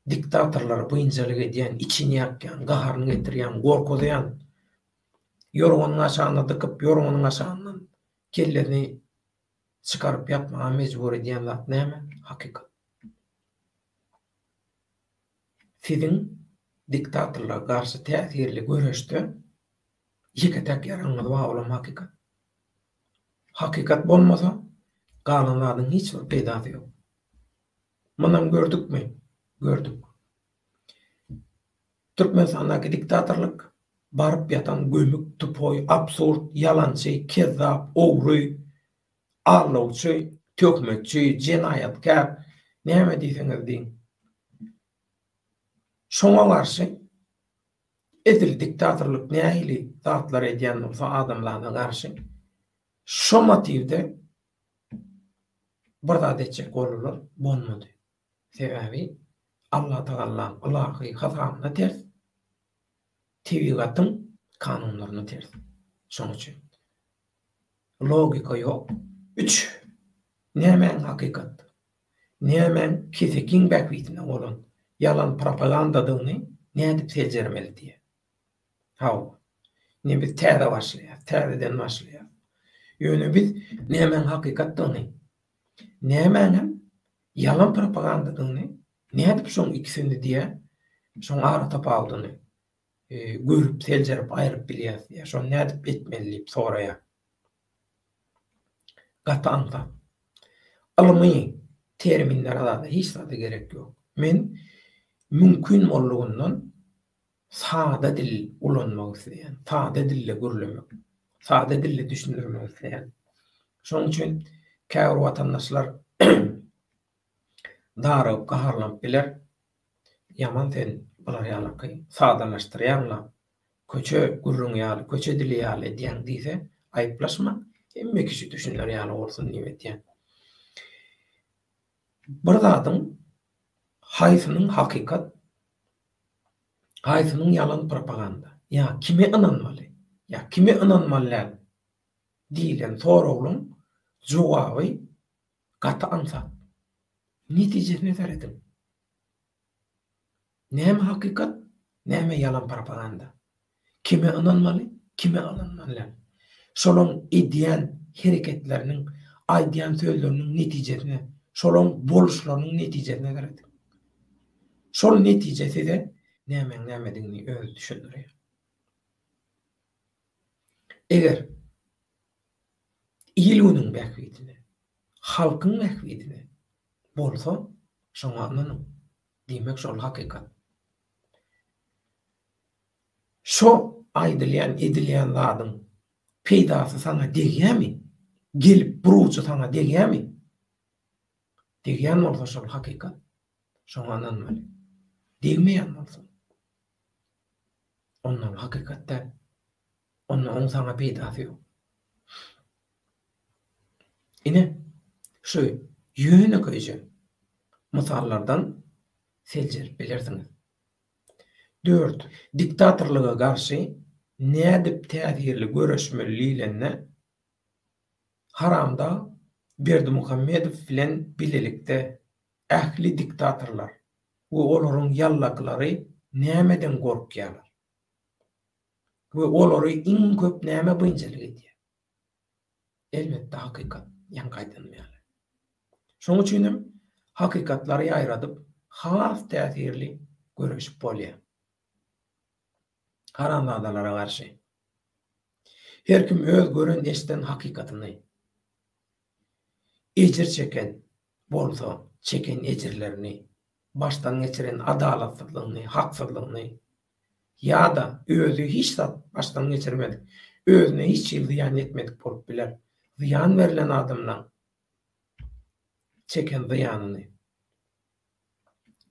diktatorlary biynjalyk edýän, içini ýakýan, gaharyny getirýän, gorkuzýan, ýorganyň aşagyna dykyp, ýorganyň aşagyndan kellesini çykaryp ýatmaga mejbur edýän zat näme? Hakykat. Siziň diktatorlara garşy täsirli göreşde ýeke-täk ýaragyňyz bar, olam hakykat. Hakykat bolmasa, galan zadyň hiç bir peýdasy ýok. Munam gördükmi? Gördük. Türkmenistandaky diktatorlyk baryp ýatan gömük, tupoý, absurd, ýalançy, kezzap, ogry, aldawçy, töhmetçi, jenaýatkär, näme diýseňiz diýiň. Şoňa garşy edil diktatorlyk nähili zatlar edýän bolsa adamzada garşy, şo motiwde bir zat etjek boldular, bolmady. Sebäbi Allatagallaň ylahy hasabyna ters, tebigatyň kanunlaryna ters. Şoň üçin logika ýok. Üç, nämäň hakykat, nämäň kesekiň bähbidine bolan ýalan propagandadygyny nädip seljermeli diýýär. Hawa. Indi biz täze başlaýas, täzeden başlaýas. Ýöne biz nämäň hakykatdygyny, nämäňem ýalan propagandadygyny nädip şoň ikisini diýýär, şoň aratapawudyny görüp, seljerip, aýryp bilýäs diýýär. Şony nädip etmeli diýip soraýar. Gaty aňsat. Ylmy terminlere zada hiç zada gerek ýok. Men mümkin boldugyndan sada dil ulanmak isleýän, sada dilde gürlemek, sada dilde düşündirmek isleýän. Şonuň üçin käbir watandaşlar darygyp, gaharlanyp biler. Ýaman sen bular ýalaky sadalaşdyrýaň-la, köçe gürrüňi ýaly, köçe dili ýaly edýäň diýse, aýyplaşma, hemme kişi düşüner ýaly bolsun diýip edýän. Bir zadyň haýsynyň hakykat, haýsynyň ýalan propaganda, ýa kime ynanmaly, ýa kime ynanmaly däl diýlen soraglaň jogaby gaty aňsat. Netijesine serediň. Näme hakykat, näme ýalan propaganda. Kime ynanmaly, kime ynanmaly däl. Şolaň edýän hereketleriniň, aýdýan sözleriniň netijesine, şolaň boluşlarynyň netijesine serediň. Şol netije size nämäň nämedigini özi düşündirýär. Eger il-günüň bähbidine, halkyň bähbidine bolsa, şoňa ynanyň. Diýmek şol hakykat. Şo aýdylýan, edilýän zadyň peýdasy saňa degýämi? Gelip bir ujy saňa degýämi? Degýän bolsa şol hakykat. Şoňa ynanmaly. Degmeýän bolsa, onda ol hakykat däl. Onda oň saňa peýdasy ýok. Ine, şu ýönekeýje mysallardan seljerip bilersiňiz. Dört, diktatorlyga garşy nädip täsirli göreşmeli diýlende, Haramdag Berdimuhamedow bilen bilelikde ähli diktatorlar we olaryň ýallakylary nämeden gorkýarlar? We olary iň köp näme biynjalyk edýär? Elbetde hakykat, ýaňky aýdanym ýaly. Şonuň üçin hem hakykatlary ýaýradyp has täsirli göreşip bolýar. Haramzadalara garşy. Her kim öz gören eşden hakykatyny, ejir çeken bolsa çeken ejirlerini, başdan geçiren adalatsyzlygyny, haksyzlygyny ýa-da özi hiç zat başdan geçirmedik, özüne hiç hili zyýan ýetmedik bolup biler. Zyýan berlen adamlaň çeken zyýanyny,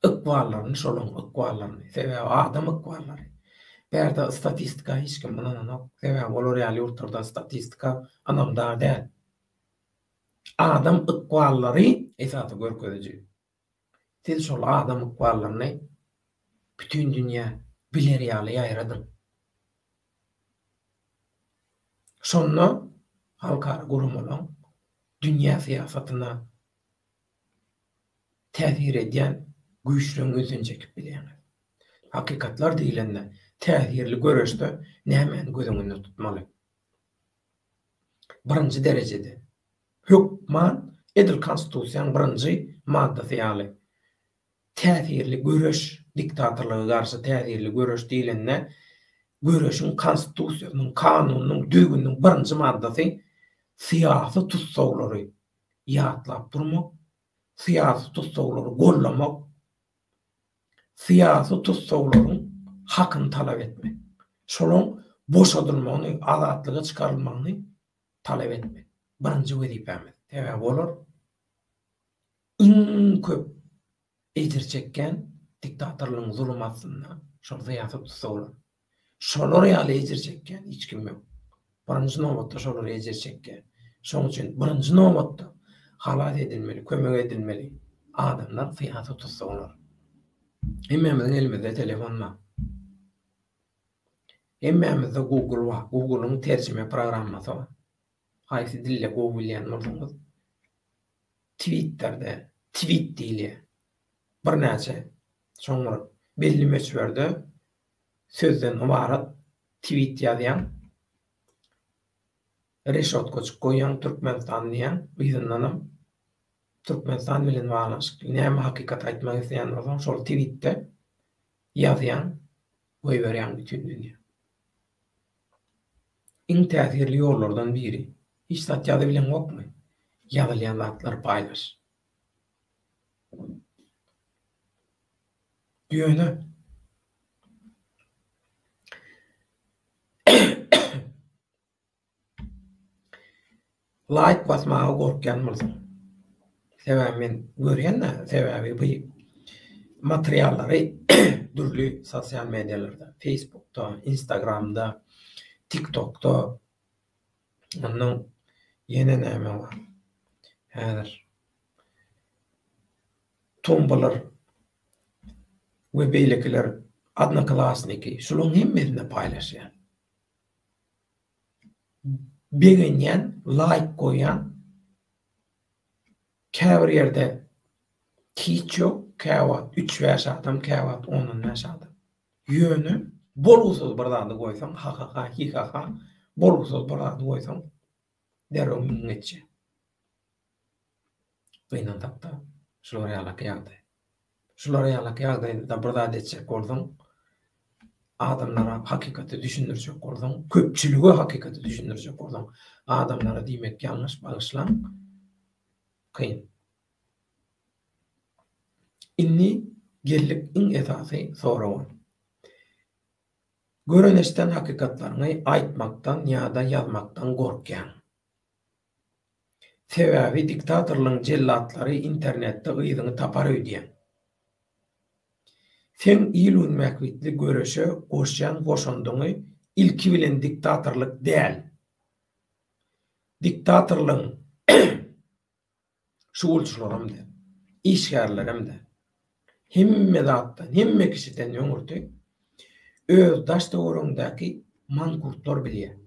ykballaryny, şolaň ykballaryny, sebäbi adam ykballary. Bärde statistika hiç kim ynananok, sebäbi olar ýaly ýurtlarda statistika ynamdar däl. Adam ykballary esasy görkeziji. Siz şol adam ykballaryny bütin dünýä biler ýaly ýaýradyň. Şonda halkara guramalaň dünýä syýasatyna täsir edýän güýçleriň ünsüni çekip bilýäňiz. Hakykatlar diýlende, täsirli göreşde nämäni göz öňünde tutmaly? Birinji derejede, hökman edil Konstitusiýanyň birinji maddasy ýaly, täsirli göreş, diktatorlyga garşy täsirli göreş diýlende, göreşiň Konstitusiýasynyň, kanunynyň, düzgüniniň birinji maddasy syýasy tussaglary ýatlap durmak, syýasy tussaglary gollamak, syýasy tussaglaryň hakyny talap etmek, şolaryň boşadylmagyny, azatlyga çykarylmagyny talap etmek birinji wezipämiz. Sebäbi olar iň köp ejir çekýän diktatorlygyň zulumy astynda şol syýasy tussaglar. Şolar ýaly ejir çekýän hiç kim ýok. Birinji nobatda şolar ejir çekýär. Şonuň üçin birinji nobatda halas edilmeli, kömek edilmeli adamlar syýasy tussaglar. Hemmämiziň elimizde telefon bar. Hemmämizde Google bar. Google-yň terjime programmasy bar. Haýsy dilde gowy bilýän bolsaňyz, Twitterde, tweet diýilýär. Birnäçe şoň bir belli möçberde sözden ybarat tweet ýazýaň. Reşotkajyk goýýaň Türkmenistan diýýäň, yzyndanam Türkmenistan bilen baglanyşykly näme hakykat aýtmak isleýän bolsaň şol tweetde ýazýaň, goýberýäň bütin dünýä. Iň täsirli ýollardan biri. Hiç zat ýazybileňokmy? Ýazylýan zatlary paýlaş. Ýöne Laýk basmaga gorkýan bolsaň. Sebäbi men görýän-dä, sebäbi bu materiallary dürli sosial medialarda, Facebookda, Instagramda, TikTokda, ondan ýene näme bar? Häzir Tumblr we beýlekiler, Odnoklassniki, şularyň hemmesinde paýlaşýar. Begenýän, laýk goýýan käbir ýerde hiç ýok, käwagt üç-bäş adam, käwagt ondan bäş adam. Ýöne bolgusyz bir zady goýsaň, ha-ha-ha, hi-ha-ha, bolgusyz bir zady goýsaň, derrew müň geçýär. Gynansak-da, şular ýalaky ýagdaý. Şular ýalaky ýagdaýda bir zat etjek bolsaň, adamlara hakykaty düşündirjek bolsaň, köpçülige hakykaty düşündirjek bolsaň, adamlara diýmek ýalňyş, bagyşlaň, kyn. Indi geldik iň esasy soraga. Gören-eşiden hakykatlaryňy aýtmakdan ýa-da ýazmakdan gorkýaň. Sebäbi diktatorlygyň jellatlary internetde yzyňy tapar öýdýäň. Seň il-gün bähbitli göreşe goşýan goşandyňy ilki bilen diktatorlyk däl. Diktatorlygyň şugulçylaram däl, işgärlerem däl. Hemme zatdan, hemme kişiden öňürti öz daş-töweregiňdäki mankurtlar bilýär.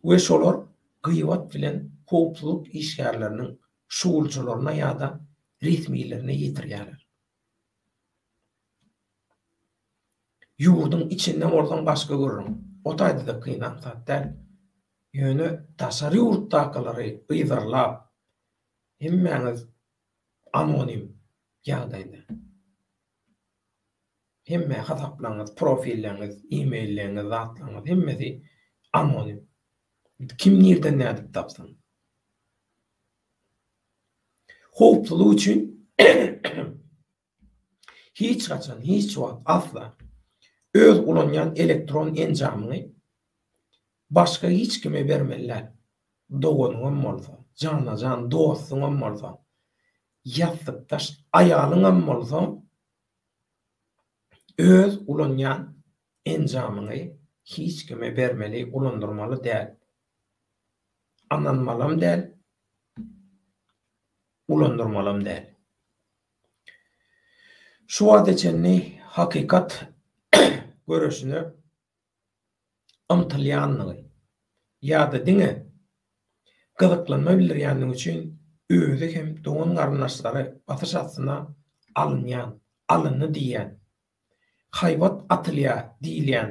We şolar gybat bilen howpsuzlyk işgärleriniň şugulçylaryna ýa-da resmilerine ýetirýärler. Ýurduň içinde bolsaň başga gürrüň. O taýda-da kyn aňsat däl. Ýöne daşary ýurtdakylary yzarlap, hemmäňiz anonim ýagdaýda. Hemme hasaplaryňyz, profilleňiz, e-mailleňiz, zatlaryňyz hemmesi anonim. Kim nirden nädip tapsyn. Howpsuzlyk üçin Hiç haçan, hiç wagt asla öz ulanýan elektron enjamyňy başga hiç kime bermeli däl. Doganyňam bolsa, jana-jan dostuňam bolsa, ýassykdaş aýalyňam bolsa öz ulanýan enjamyňy hiç kime bermeli, ulandyrmaly däl. Ynanmalam däl, ulandyrmalam däl. Şu wagta çenli hakykat göreşine ymtylýanlygy ýa-da diňe gyzyklanma bildirýänligi üçin özi hem dogan-garyndaşlary basyş astyna alynýan, alyndy diýýän, haýbat atylýar diýilýän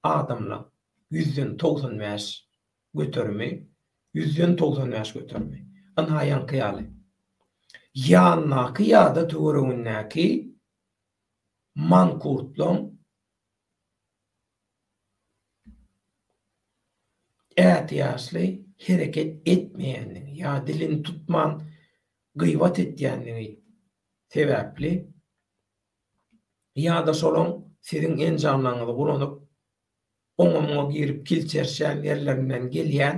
adamlaň 95% göterimi, ýüzden 95 göterimi, ynha ýaňky ýaly, ýanyndaky ýa-da töweregindäki mankurtlaň ätiýaçly hereket etmeýändigi ýa dilini tutman gybat etýändigi sebäpli ýa-da şolaň siziň enjamlaryňyzy ulanyp oňa-muňa girip kilçerişýän ýerlerinden gelýän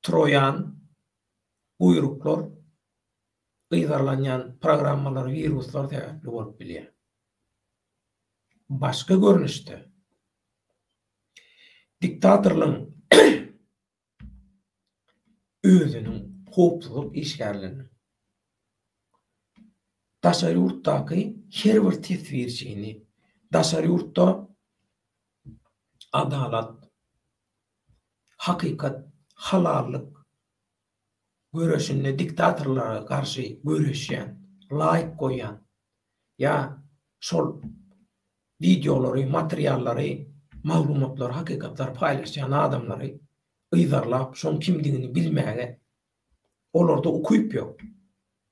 troýan guýruklar, yzarlanýan programmalar, wiruslar sebäpli bolup bilýär. Başga görnüşde diktatorlygyň özüniň howpsuzlyk işgärleriniň daşary ýurtdaky her bir teswirçini, daşary ýurtda. Adalat, hakykat, halallyk göreşinde diktatorlara garşy göreşýän, laýk goýýan ýa şol wideolary, materiallary, maglumatlary, hakykatlary paýlaşýan adamlary yzarlap, şoň kimdigini bilmäge olarda ukyp ýok.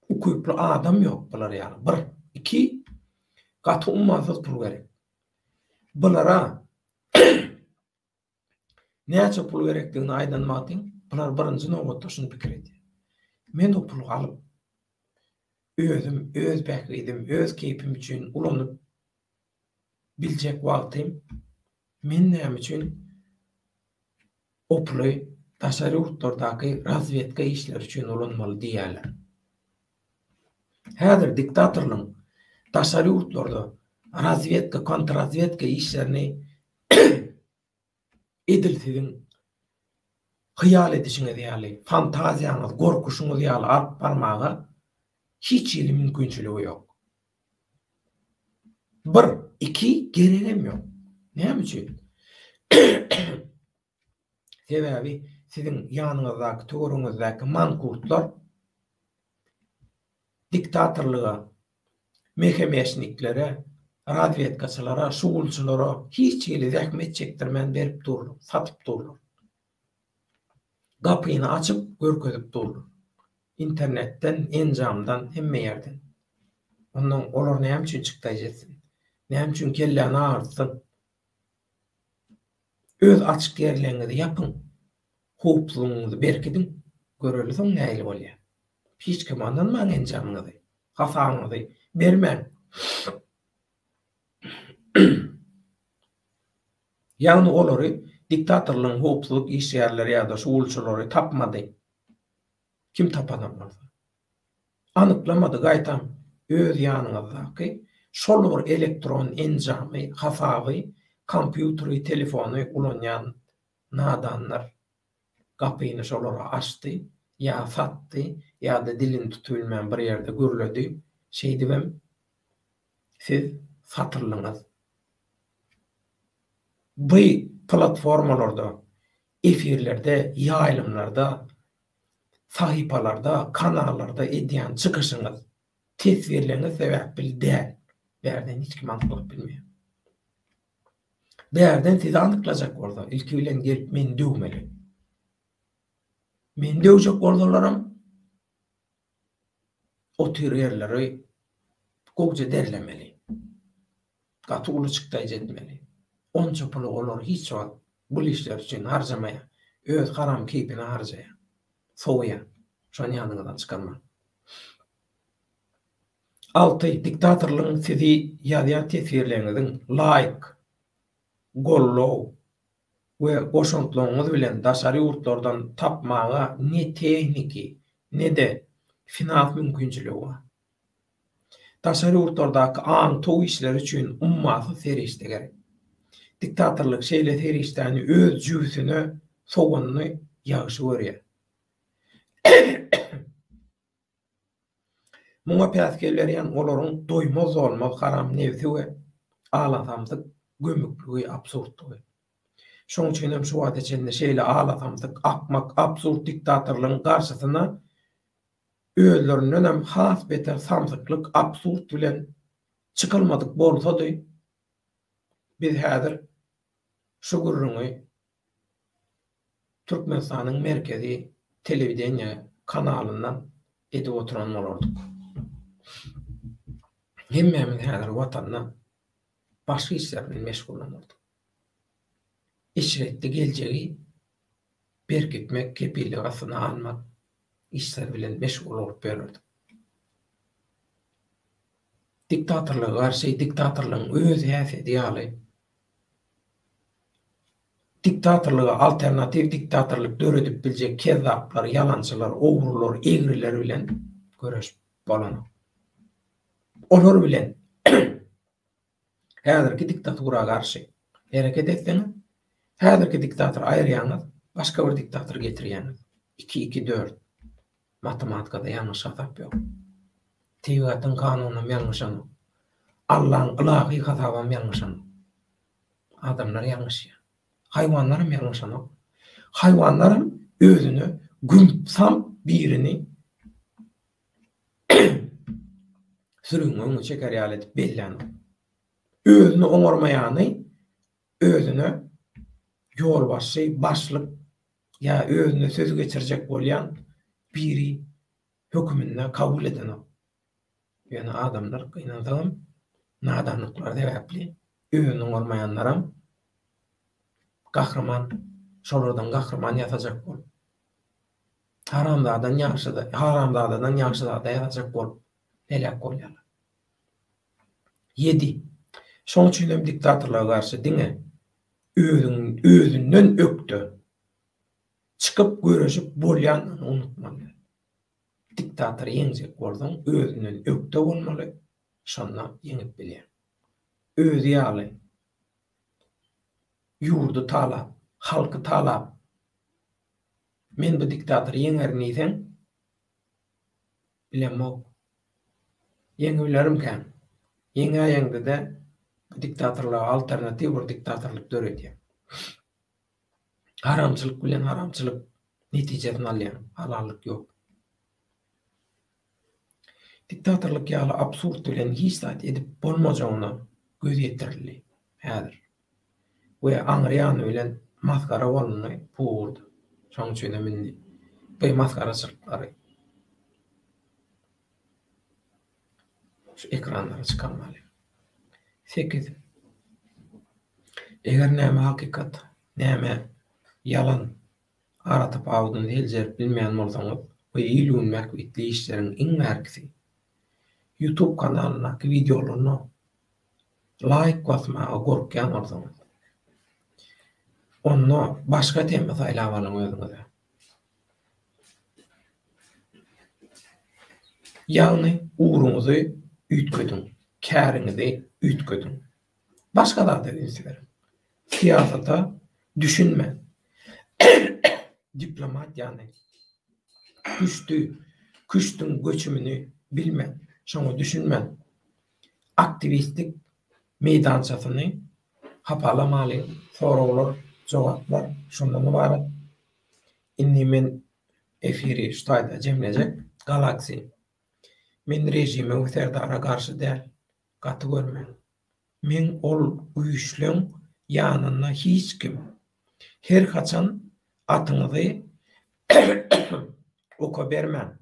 Ukyply adam ýok bular ýaly. Bir, iki, gaty ummasyz pul gerek. Bulara näçe pul gerekdigini aýdan wagtyň, bular birinji nobatda şuny pikir edýär. Men o puly alyp, özüm, öz bähbidim, öz keýpim üçin ulanyp biljek wagtym, men näme üçin o puly daşary ýurtlardaky razwedka işleri üçin ulanmaly diýýärler. Häzir diktatorlaryň daşary ýurtlarda razwedka, kontrrazwedka işlerini edil siziň hyýal edişiňiz ýaly, fantaziýaňyz, gorkuşyňyz ýaly alyp barmaga hiç hili mümkinçiligi ýok. Bir, iki, geregem ýok. Näme üçin? Sebäbi siziň ýanyňyzdaky, töweregiňizdäki mankurtlar diktatorlyga, mehemeşniklere, razwedkaçylara, şugulçylara hiç hili zähmet çekdirmän berip durlar, satyp durlar. Gapyny açyp görkezip durlar. Internetden, enjamdan, hemme ýerden. Ondan olar näme üçin çykdaýjy etsin? Näme üçin kelläni agyrtsyn? Öz açyk ýerleriňizi ýapyň. Howpsuzlygyňyzy berkidiň. Göreli soň nähili bolýar. Hiç kime ynanmaň enjamyňyzy, hasabyňyzy bermäň. Ýagny olary diktatorlygyň howpsuzlyk işgärleri ýa-da şugulçylary tapmady. Kim tapanam bolsa. Anyklamady, gaýtam öz ýanyňyzdaky şol bir elektron enjamy, hasaby, kompýuteri, telefony ulanýan nadanlar gapyny şolara açdy, ýa satdy, ýa-da dilini tutubilmän bir ýerde gürledi, şeýdibem siz satyldyňyz. Bu platformalarda, efirlerde, ýaýlymlarda, sahypalarda, kanallarda edýän çykyşyňyz, teswirleriňiz sebäpli däl. Bärden hiç kim anyklap bilmeýär. Bärden sizi anyklajak bolsa, ilki bilen gelip meni döwmeli. Meni döwjek bolsalaram, otyr ýerleri gowja derlemeli. Gaty uly çykdaýjy etmeli. Onça puly olar hiç wagt bul işler üçin harjamaýar. Öz haram keýpine harjaýar. Sowýar. Şony ýadyňyzdan çykarmaň. Alty, diktatorlygyň sizi ýazýan teswirleriňiziň laýk, gollow we goşantlaryňyz bilen daşary ýurtlardan tapmaga ne tehniki, ne-de finans mümkinçiligi bar. Daşary ýurtlardaky aňtaw işleri üçin ummasyz serişde gerek. Diktatorlyk şeýle serişdäni öz jübüsine sowanyny ýagşy görýär. Muňa päsgel berýän olaryň doýmaz-dolmaz haram nebsi we alasamsyk gömükligi, absurdlygy. Şoň üçin hem şu wagta çenli şeýle alasamsyk, akmak, absurd diktatorlygyň garşysyna özlerindenem has beter samsyklyk, absurd bilen çykylmadyk bolsady, biz häzir şu gürrüňi Türkmenistanyň merkezi telewideniýe kanalyndan edip oturan bolardyk. Hemmämiz häzir Watanda başga işler bilen meşgullanardyk. Eşretli geljegi berkitmek, kepillik astyna almak işleri bilen meşgul bolup ýörerdik. Diktatorlyga garşy diktatorlygyň öz häsiýeti ýaly Diktatorlyga alternatiw diktatorlyk döredip biljek kezzaplar, ýalançylar, ogrular, egriler bilen göreşip bolanok. Olar bilen häzirki diktatura garşy hereket etseňiz, häzirki diktatory aýyrýaňyz, başga bir diktator getirýäňiz. Iki, iki, dört. Matematikada ýalňyş hasap ýok. Tebigatyň kanunam ýalňyşanok. Allaň ylahy hasabam ýalňyşanok. Adamlar ýalňyşýar. Haýwanlaram ýalňyşanok. Haýwanlaram özüne gümp-samp birini sürüň öňüne çeker ýaly edip bellänok. Özüni oňarmaýany özüne ýolbaşçy, başlyk ýa özüne söz geçirjek bolýan biri höküminde kabul edenok. Ýöne adamlar gynansagam nadanlyklary sebäpli özüni oňarmaýanlaram gahryman, şolardan gahryman ýasajak bolup, haramzadan ýagşy haramzadadan ýagşyzada ýasajak bolup heläk bolýarlar. Ýedi. Şoň üçin hem diktatorlara garşy diňe özüň özünden ökde çykyp göreşip bolýanyny unutmaly. Diktatory ýeňjek bolsaň özünden ökde bolmaly, şonda ýeňip bilýäň. Özi ýaly ýurdy talap, halky talap, men bu diktatory ýeňerin diýseň, bilemok. Ýeňibilerimkäň? Ýeňäýeňde-de bu diktatorlyga alternatiw bir diktatorlyk döredýäň. Haramçylyk bilen haramçylyk netijesini alýaň, halallyk ýok. Diktatorlyk ýaly absurd bilen hiç zat edip bolmajagyna göz ýetirildi häzir. We aňry ýany bilen masgara bolundy bu ugurda. Şonuň üçin hem indi bu masgaraçylyklary şu ekranlara çykarmaly. 8. Eger näme hakykat, näme ýalan aratapawudyny seljerip bilmeýän bolsaňyz we il-gün bähbitli işleriň iň bärkisi YouTube kanalyndaky wideolaryna laýk basmaga gorkýan bolsaňyz, onda başga tema saýlap alyň özüňize. Ýagny ugruňyzy üýtgediň, käriňizi üýtgediň. Başga zada üns beriň. Syýasata düşünmän, diplomatiýany, küşdi, küşdüň göçümini bilmän, şoňa düşünmän, aktiwistlik meýdançasyny hapalamalyň. Soraglar, jogaplar şundan ybarat. Indi men efiri şu taýda jemlejek. Galaxy. Men režime we serdara garşy däl. Gaty görmäň. Meň ol güýçleň ýanynda hiç kim. Her haçan atyňyzy oka bermäň.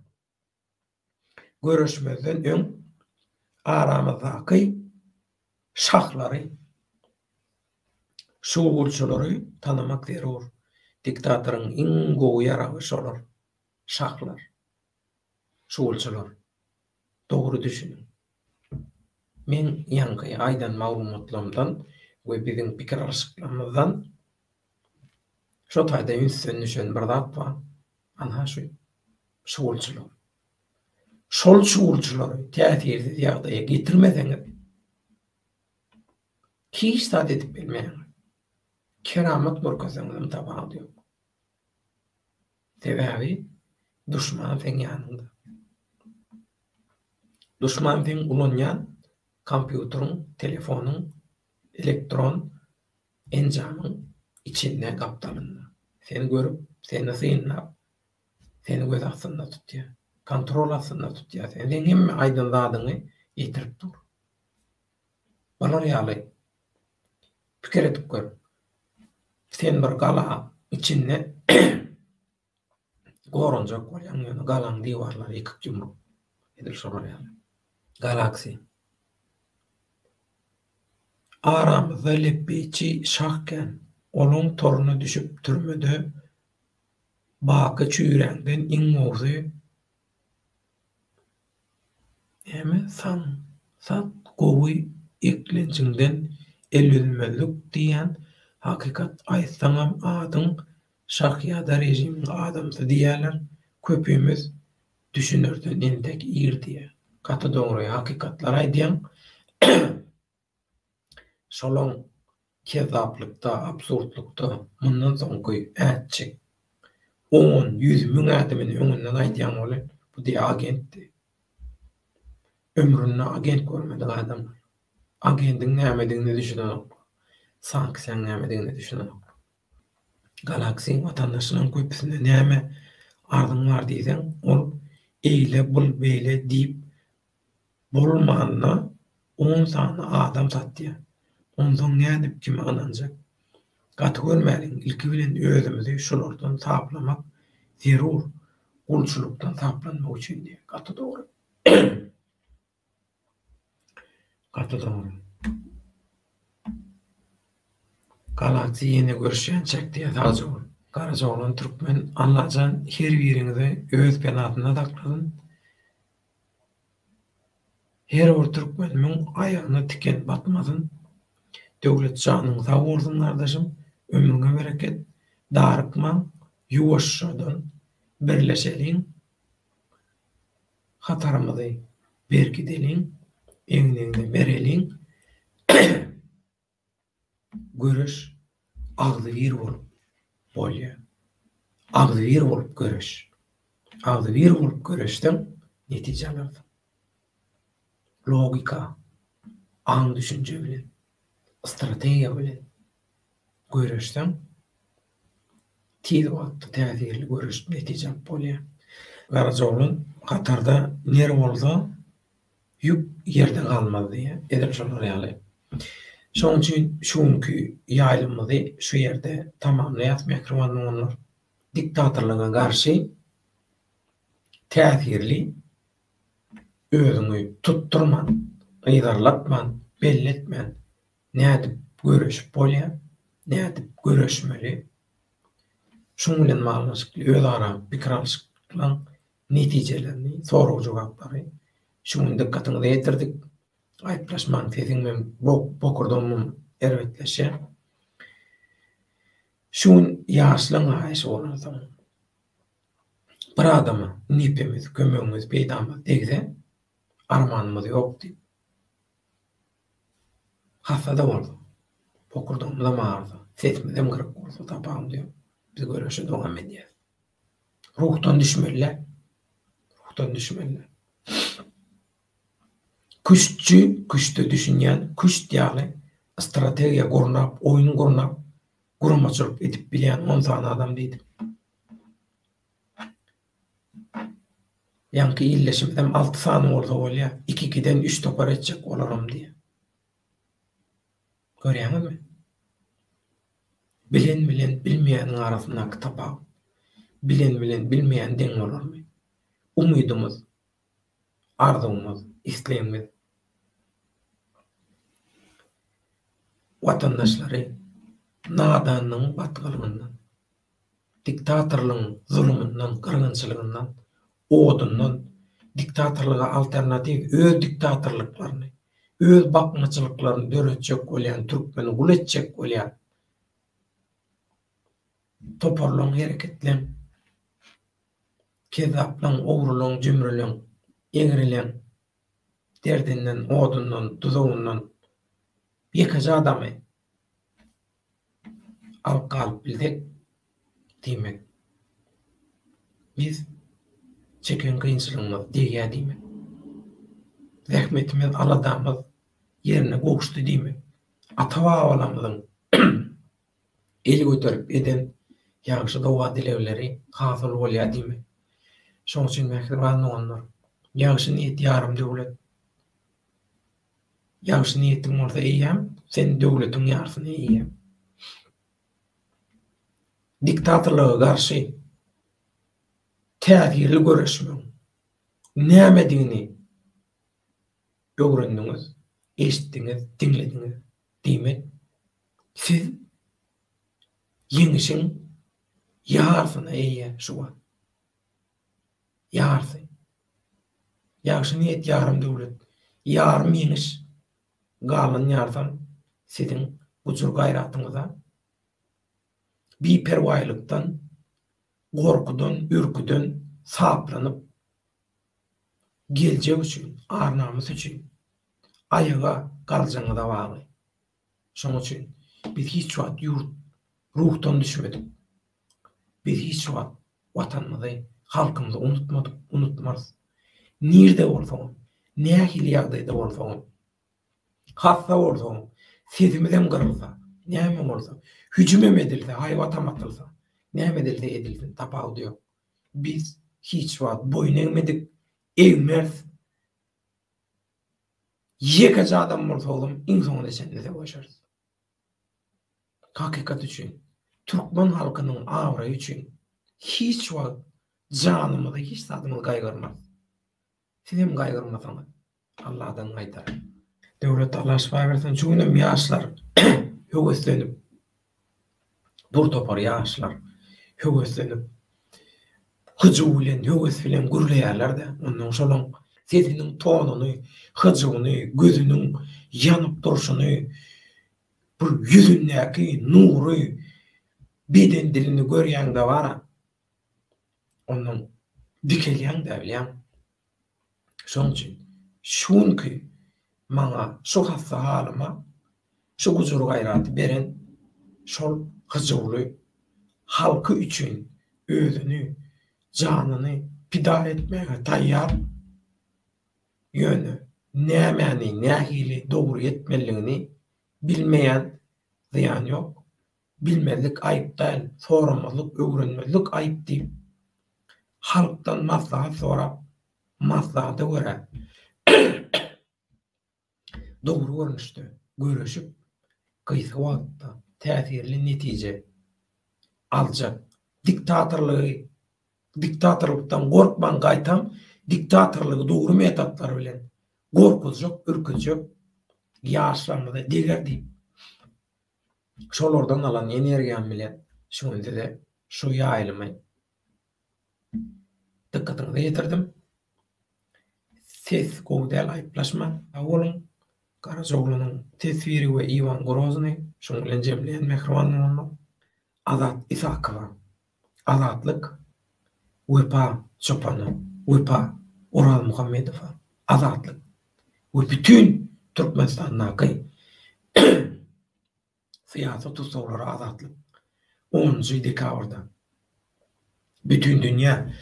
Göreşmezden öň aramyzdaky şahlary, şugulçylary tanamak zerur. Diktatoryň iň gowy ýaragy şolar, şahlar, şugulçylar. Dogry düşüniň. Meň ýaňky aýdan maglumatlarymdan we biziň pikir alyşyklarymyzdan şo taýda ünsden düşen bir zat bar. Anha şu şugulçylar. Şol şugulçylary täsirsiz ýagdaýa getirmeseňiz, hiç zat edip bilmeýäňiz. Keramat görkezseňizem tapawudy ýok. Sebäbi duşman seň ýanyňda. Duşman seň ulanýan kompýuteriň, telefonyň, elektron enjamyň içinde, gapdalynda. Seni görüp, seni synlap, seni göz astynda tutýar. Kontrol astynda tutýar seni. Seň hemme aýdan zadyňy ýetirip dur. Bular ýaly pikir edip gör. Sen bir gala içinde goranjak bolýaň, ýöne galaň diwarlary ýykyk ýumruk. Edil şolar ýaly. Galaxy. Aramyzda lepbeýçi şah kän. Olaň toruna düşüp türmede baky çüýräňden iň gowusy Näme saň sat gowy eklenjiňden el üzmezlik diýýän hakykat aýtsaňam adyň şah ýada režimiň adamsy diýýäler köpimiz düşünerden entek ir diýýä gaty dogry hakykatlar aýdýaň. Şolaň kezzaplykda, absurdlykda mundan soňky ätjek on, ýüz, müň ädimini öňünden aýdýan welin, bu diýýär agentdi. Ömründe agent görmedik adamlar. Agendiň nämedigine düşünenoklar. Sanksiýaň nämedigine düşünenoklar. Galaxy watandaşlaryň köpüsinde näme arzyň bar diýseň, ol eýle bul beýle diýip bolmanda on sany adam satýar. Onsoň nädip kime ynanjak? Gaty görmäliň, ilki bilen özümizi şulardan saplamak zerur, gulçulykdan saplanmak üçin diýýär. Gaty dogry. Gaty dogry. Galaxy ýene görüşýänçäk diýýär sagja bol. Garajaoglan Türkmen Allajan her biriňizi öz penasynda saklasyn. Her bir türkmenimiň aýagyna tiken batmasyn. Döwlet janyň sag bolsun gardaşym ömrüňe bereket darykmaň ýuwaşjadan birleşeliň. Hatarymyzy berkideliň, egin-egne bereliň. Göreş agzybir bolup bolýar. Agzybir bolup göreş. Agzybir bolup göreşseň, netije alarsyň. Logika, aň-düşünje bilen, strategiýa bilen göreşseň, Tiz wagtda täsirli göreşip netije alyp bolýar. Garajaoglan hatarda ner bolsa ýük ýerde galmaz diýýär. Edil şolar ýaly. Şonuň üçin şu günki ýaýlymymyzy şu ýerde tamamlaýas mähriban doganlar. Diktatorlyga garşy täsirli özüňi tutdurman, yzarlatman, belli etmän Nädip göreşip bolýar? Nädip göreşmeli? Şuň bilen baglanyşykly özara pikir alyşyklaň netijelerini, sorag-jogaplary şu gün dykgatyňyza ýetirdik. Aýyplaşmaň, sesiňem bokurdagymam erbetleşýär. Şu gün ýaşlaň haýyşy bolansoň, bir adama nepimiz, kömegimiz, peýdamyz degse, armanymyz ýok diýip, Hassa-da bolsa, bokurdagymyzam agyrsa, sesimizem gyryk bolsa tapawudy ýok. Biz göreşe dowam edýäris. Ruhdan düşmeli-dä. Ruhdan düşmeli-dä. Küştçi, küşte düşünýän, küşt ýaly strategiýa gurnap, oýun gurnap, guramaçylyk edip bilýän on sany adam diýdim. Ýaňky illeşimizem alty sany bolsa bolýa, iki-ikiden üç topar etjek bolaram diýýä. Görýäňizmi? Bilen bilen bilmeýäniň arasyndaky tapawut. Bilen bilen bilmeýän deň bolarmy? Umydymyz, arzuwymyz, islegimiz watandaşlary nadanlygyň batgalygyndan Diktatorlygyň zulumyndan, gyrgynçylygyndan, odundan, diktatorlyga alternatiw öz diktatorlyklaryny, öz baknaçylyklaryny döretjek bolýan, türkmeni gul etjek bolýan toparlaň, hereketleň, kezzaplaň, ogrulaň, jümrüleň, egrileň derdinden, odundan, duzagyndan ýekeje adamy alyp galyp bilsek, diýmek, biz çeken kynçylygymyz degýär diýmek. Zähmetimiz, aladamyz ýerine gowuşdy diýmek. Ata-babalarymyzyň el göterip eden ýagşy doga-dilegleri hasyl bolýar diýmek. Şonuň üçin mähriban doganlar, ýagşy niýet ýarym döwlet. Ýagşy niýetiň bolsa eýýäm sen döwletiň ýarsyna eýe. Diktatorlyga garşy täsirli göreşmegiň nämedigini öwrendiňiz, eşitdiňiz, diňlediňiz. Diýmek, siz ýeňişiň ýarsyna eýe şu wagt. Ýarsy. Ýagşy niýet ýarym döwlet. Ýarym ýeňiş. Galan ýarsam siziň gujur-gaýratyňyza. Biperwaýlykdan, gorkudan, ürküden saplanyp, geljek üçin, ar-namys üçin aýaga galjagyňyza bagly. Şonuň üçin biz hiç wagt ýurt ruhdan düşmedik. Biz hiç wagt Watanymyzy, halkymyzy unutmadyk, unutmarys. Nirde bolsagam, nähili ýagdaýda bolsagam, hassa bolsagam, sesimizem gyrylsa. Näme bolsa, hüjümem edilse, haýbatam atylsa, näme edilse edilsin, tapawudy ýok. Biz hiç wagt boýun egmedik, egmeris. Ýekeje adam bolsagam iň soňuna çenli söweşeris. Hakykat üçin, türkmen halkynyň abraýy üçin hiç wagt janymyzy, hiç zadymyzy gaýgyrmarys. Sizem gaýgyrmasaňyz, Alladan gaýdar. Döwlet Alla şypa bersin. Şu günem ýaşlar höweslenip, bir topar ýaşlar höweslenip, hyjuw bilen, höwes bilen gürleýärler-de, onnoň şolaň sesiniň tonuny, hyjuwyny, gözüniň ýanyp durşuny, bir ýüzündäki nury, beden dilini görýäňde bar-a, onnoň dikelýäň-dä, bilýäňmi? Şonuň üçin şu günki maňa şu hassa halyma şu gujur-gaýraty beren şol hyjuwly halky üçin özüni, janyny pida etmäge taýýar, ýöne nämäni nähili dogry etmelidigini bilmeýän zyýan ýok. Bilmezlik aýyp däl, soramazlyk, öwrenmezlik aýyp diýip, halkdan maslahat sorap, maslahata görä dogry görnüşde göreşip, gysga wagtda täsirli netije aljak diktatorlygy diktatorlykdan gorkman gaýtam diktatorlygy dogry metodlar bilen gorkuzjak, ürküzjek ýaşlarymyza deger diýip şolardan alan energiýam bilen şu gün size şu ýaýlymy dykgatyňyza ýetirdim. Ses gowy däl aýyplaşmaň. Sag boluň. Garajaoglanyň teswiri we Iwan Groznyý şunuň bilen jemleýän mähriban doganlar. Azat Isakowa. Azatlyk Wepa Çopana. Wepa Orazmuhammedowa. Azatlyk we bütin Türkmenistandaky Syýasy tussaglara azatlyk. Onunjy dekabrda Bütindünýä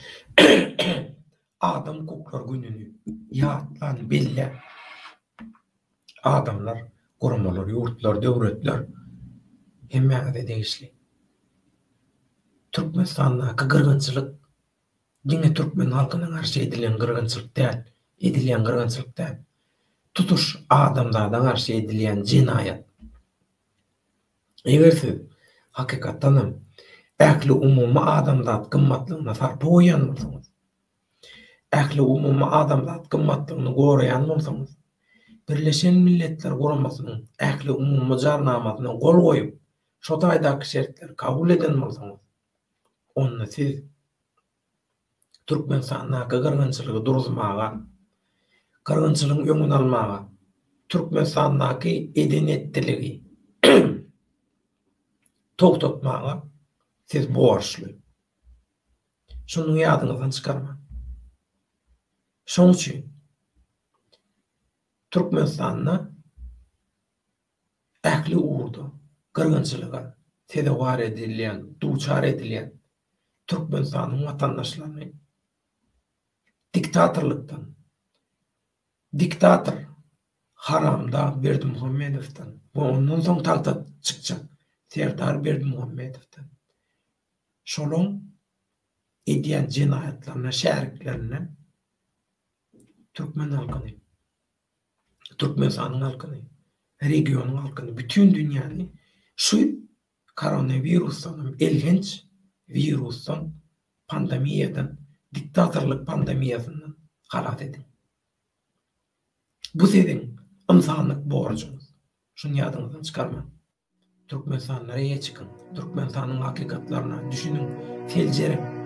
Adam hukuklary gününi ýatlan, bellän adamlar, guramalar, ýurtlar, döwletler hemmäňize degişli. Türkmenistandaky gyrgynçylyk Diňe türkmen halkyna garşy edilen gyrgynçylyk däl, edilýän gyrgynçylyk däl. Tutuş adamzada garşy edilýän jenaýat. Eger siz, hakykatdanam, ähliumumy adamzat gymmatlygyna sarpa goýýan bolsaňyz, ähliumumy adamzat gymmatlygyny goraýan bolsaňyz, Birleşen Milletler Guramasynyň ähliumumy Jarnamasyna gol goýup, şo taýdaky şertleri kabul eden bolsaňyz, onda siz Türkmenistandaky gyrgynçylygy duruzmaga, gyrgynçylygyň öňüni almaga, Türkmenistandaky eden-etdiligi togtatmaga siz borçly. Şuny ýadyňyzdan çykarmaň. Şonuň üçin Türkmenistanda ähli ugurda gyrgynçylyga sezewar edilýän, duçar edilýän Türkmenistanyň watandaşlaryny diktatorlykdan, diktator haramdag Berdimuhamedowdan we ondan soň tagta çykjak Serdar Berdimuhamedowdan şolaň edýän jenaýatlaryna şäriklerinden türkmen halkyny Türkmenistanyň halkyny, regionyň halkyny, bütin dünýäni şu koronawirusdan hem elhenç wirusdan, pandemiýadan, diktatorlyk pandemiýasyndan halas ediň. Bu siziň ynsanlyk borjuňyz. Şuny ýadyňyzdan çykarmaň. Türkmenistanlara eýe çykyň. Türkmenistanyň hakykatlaryna düşüniň, seljeriň.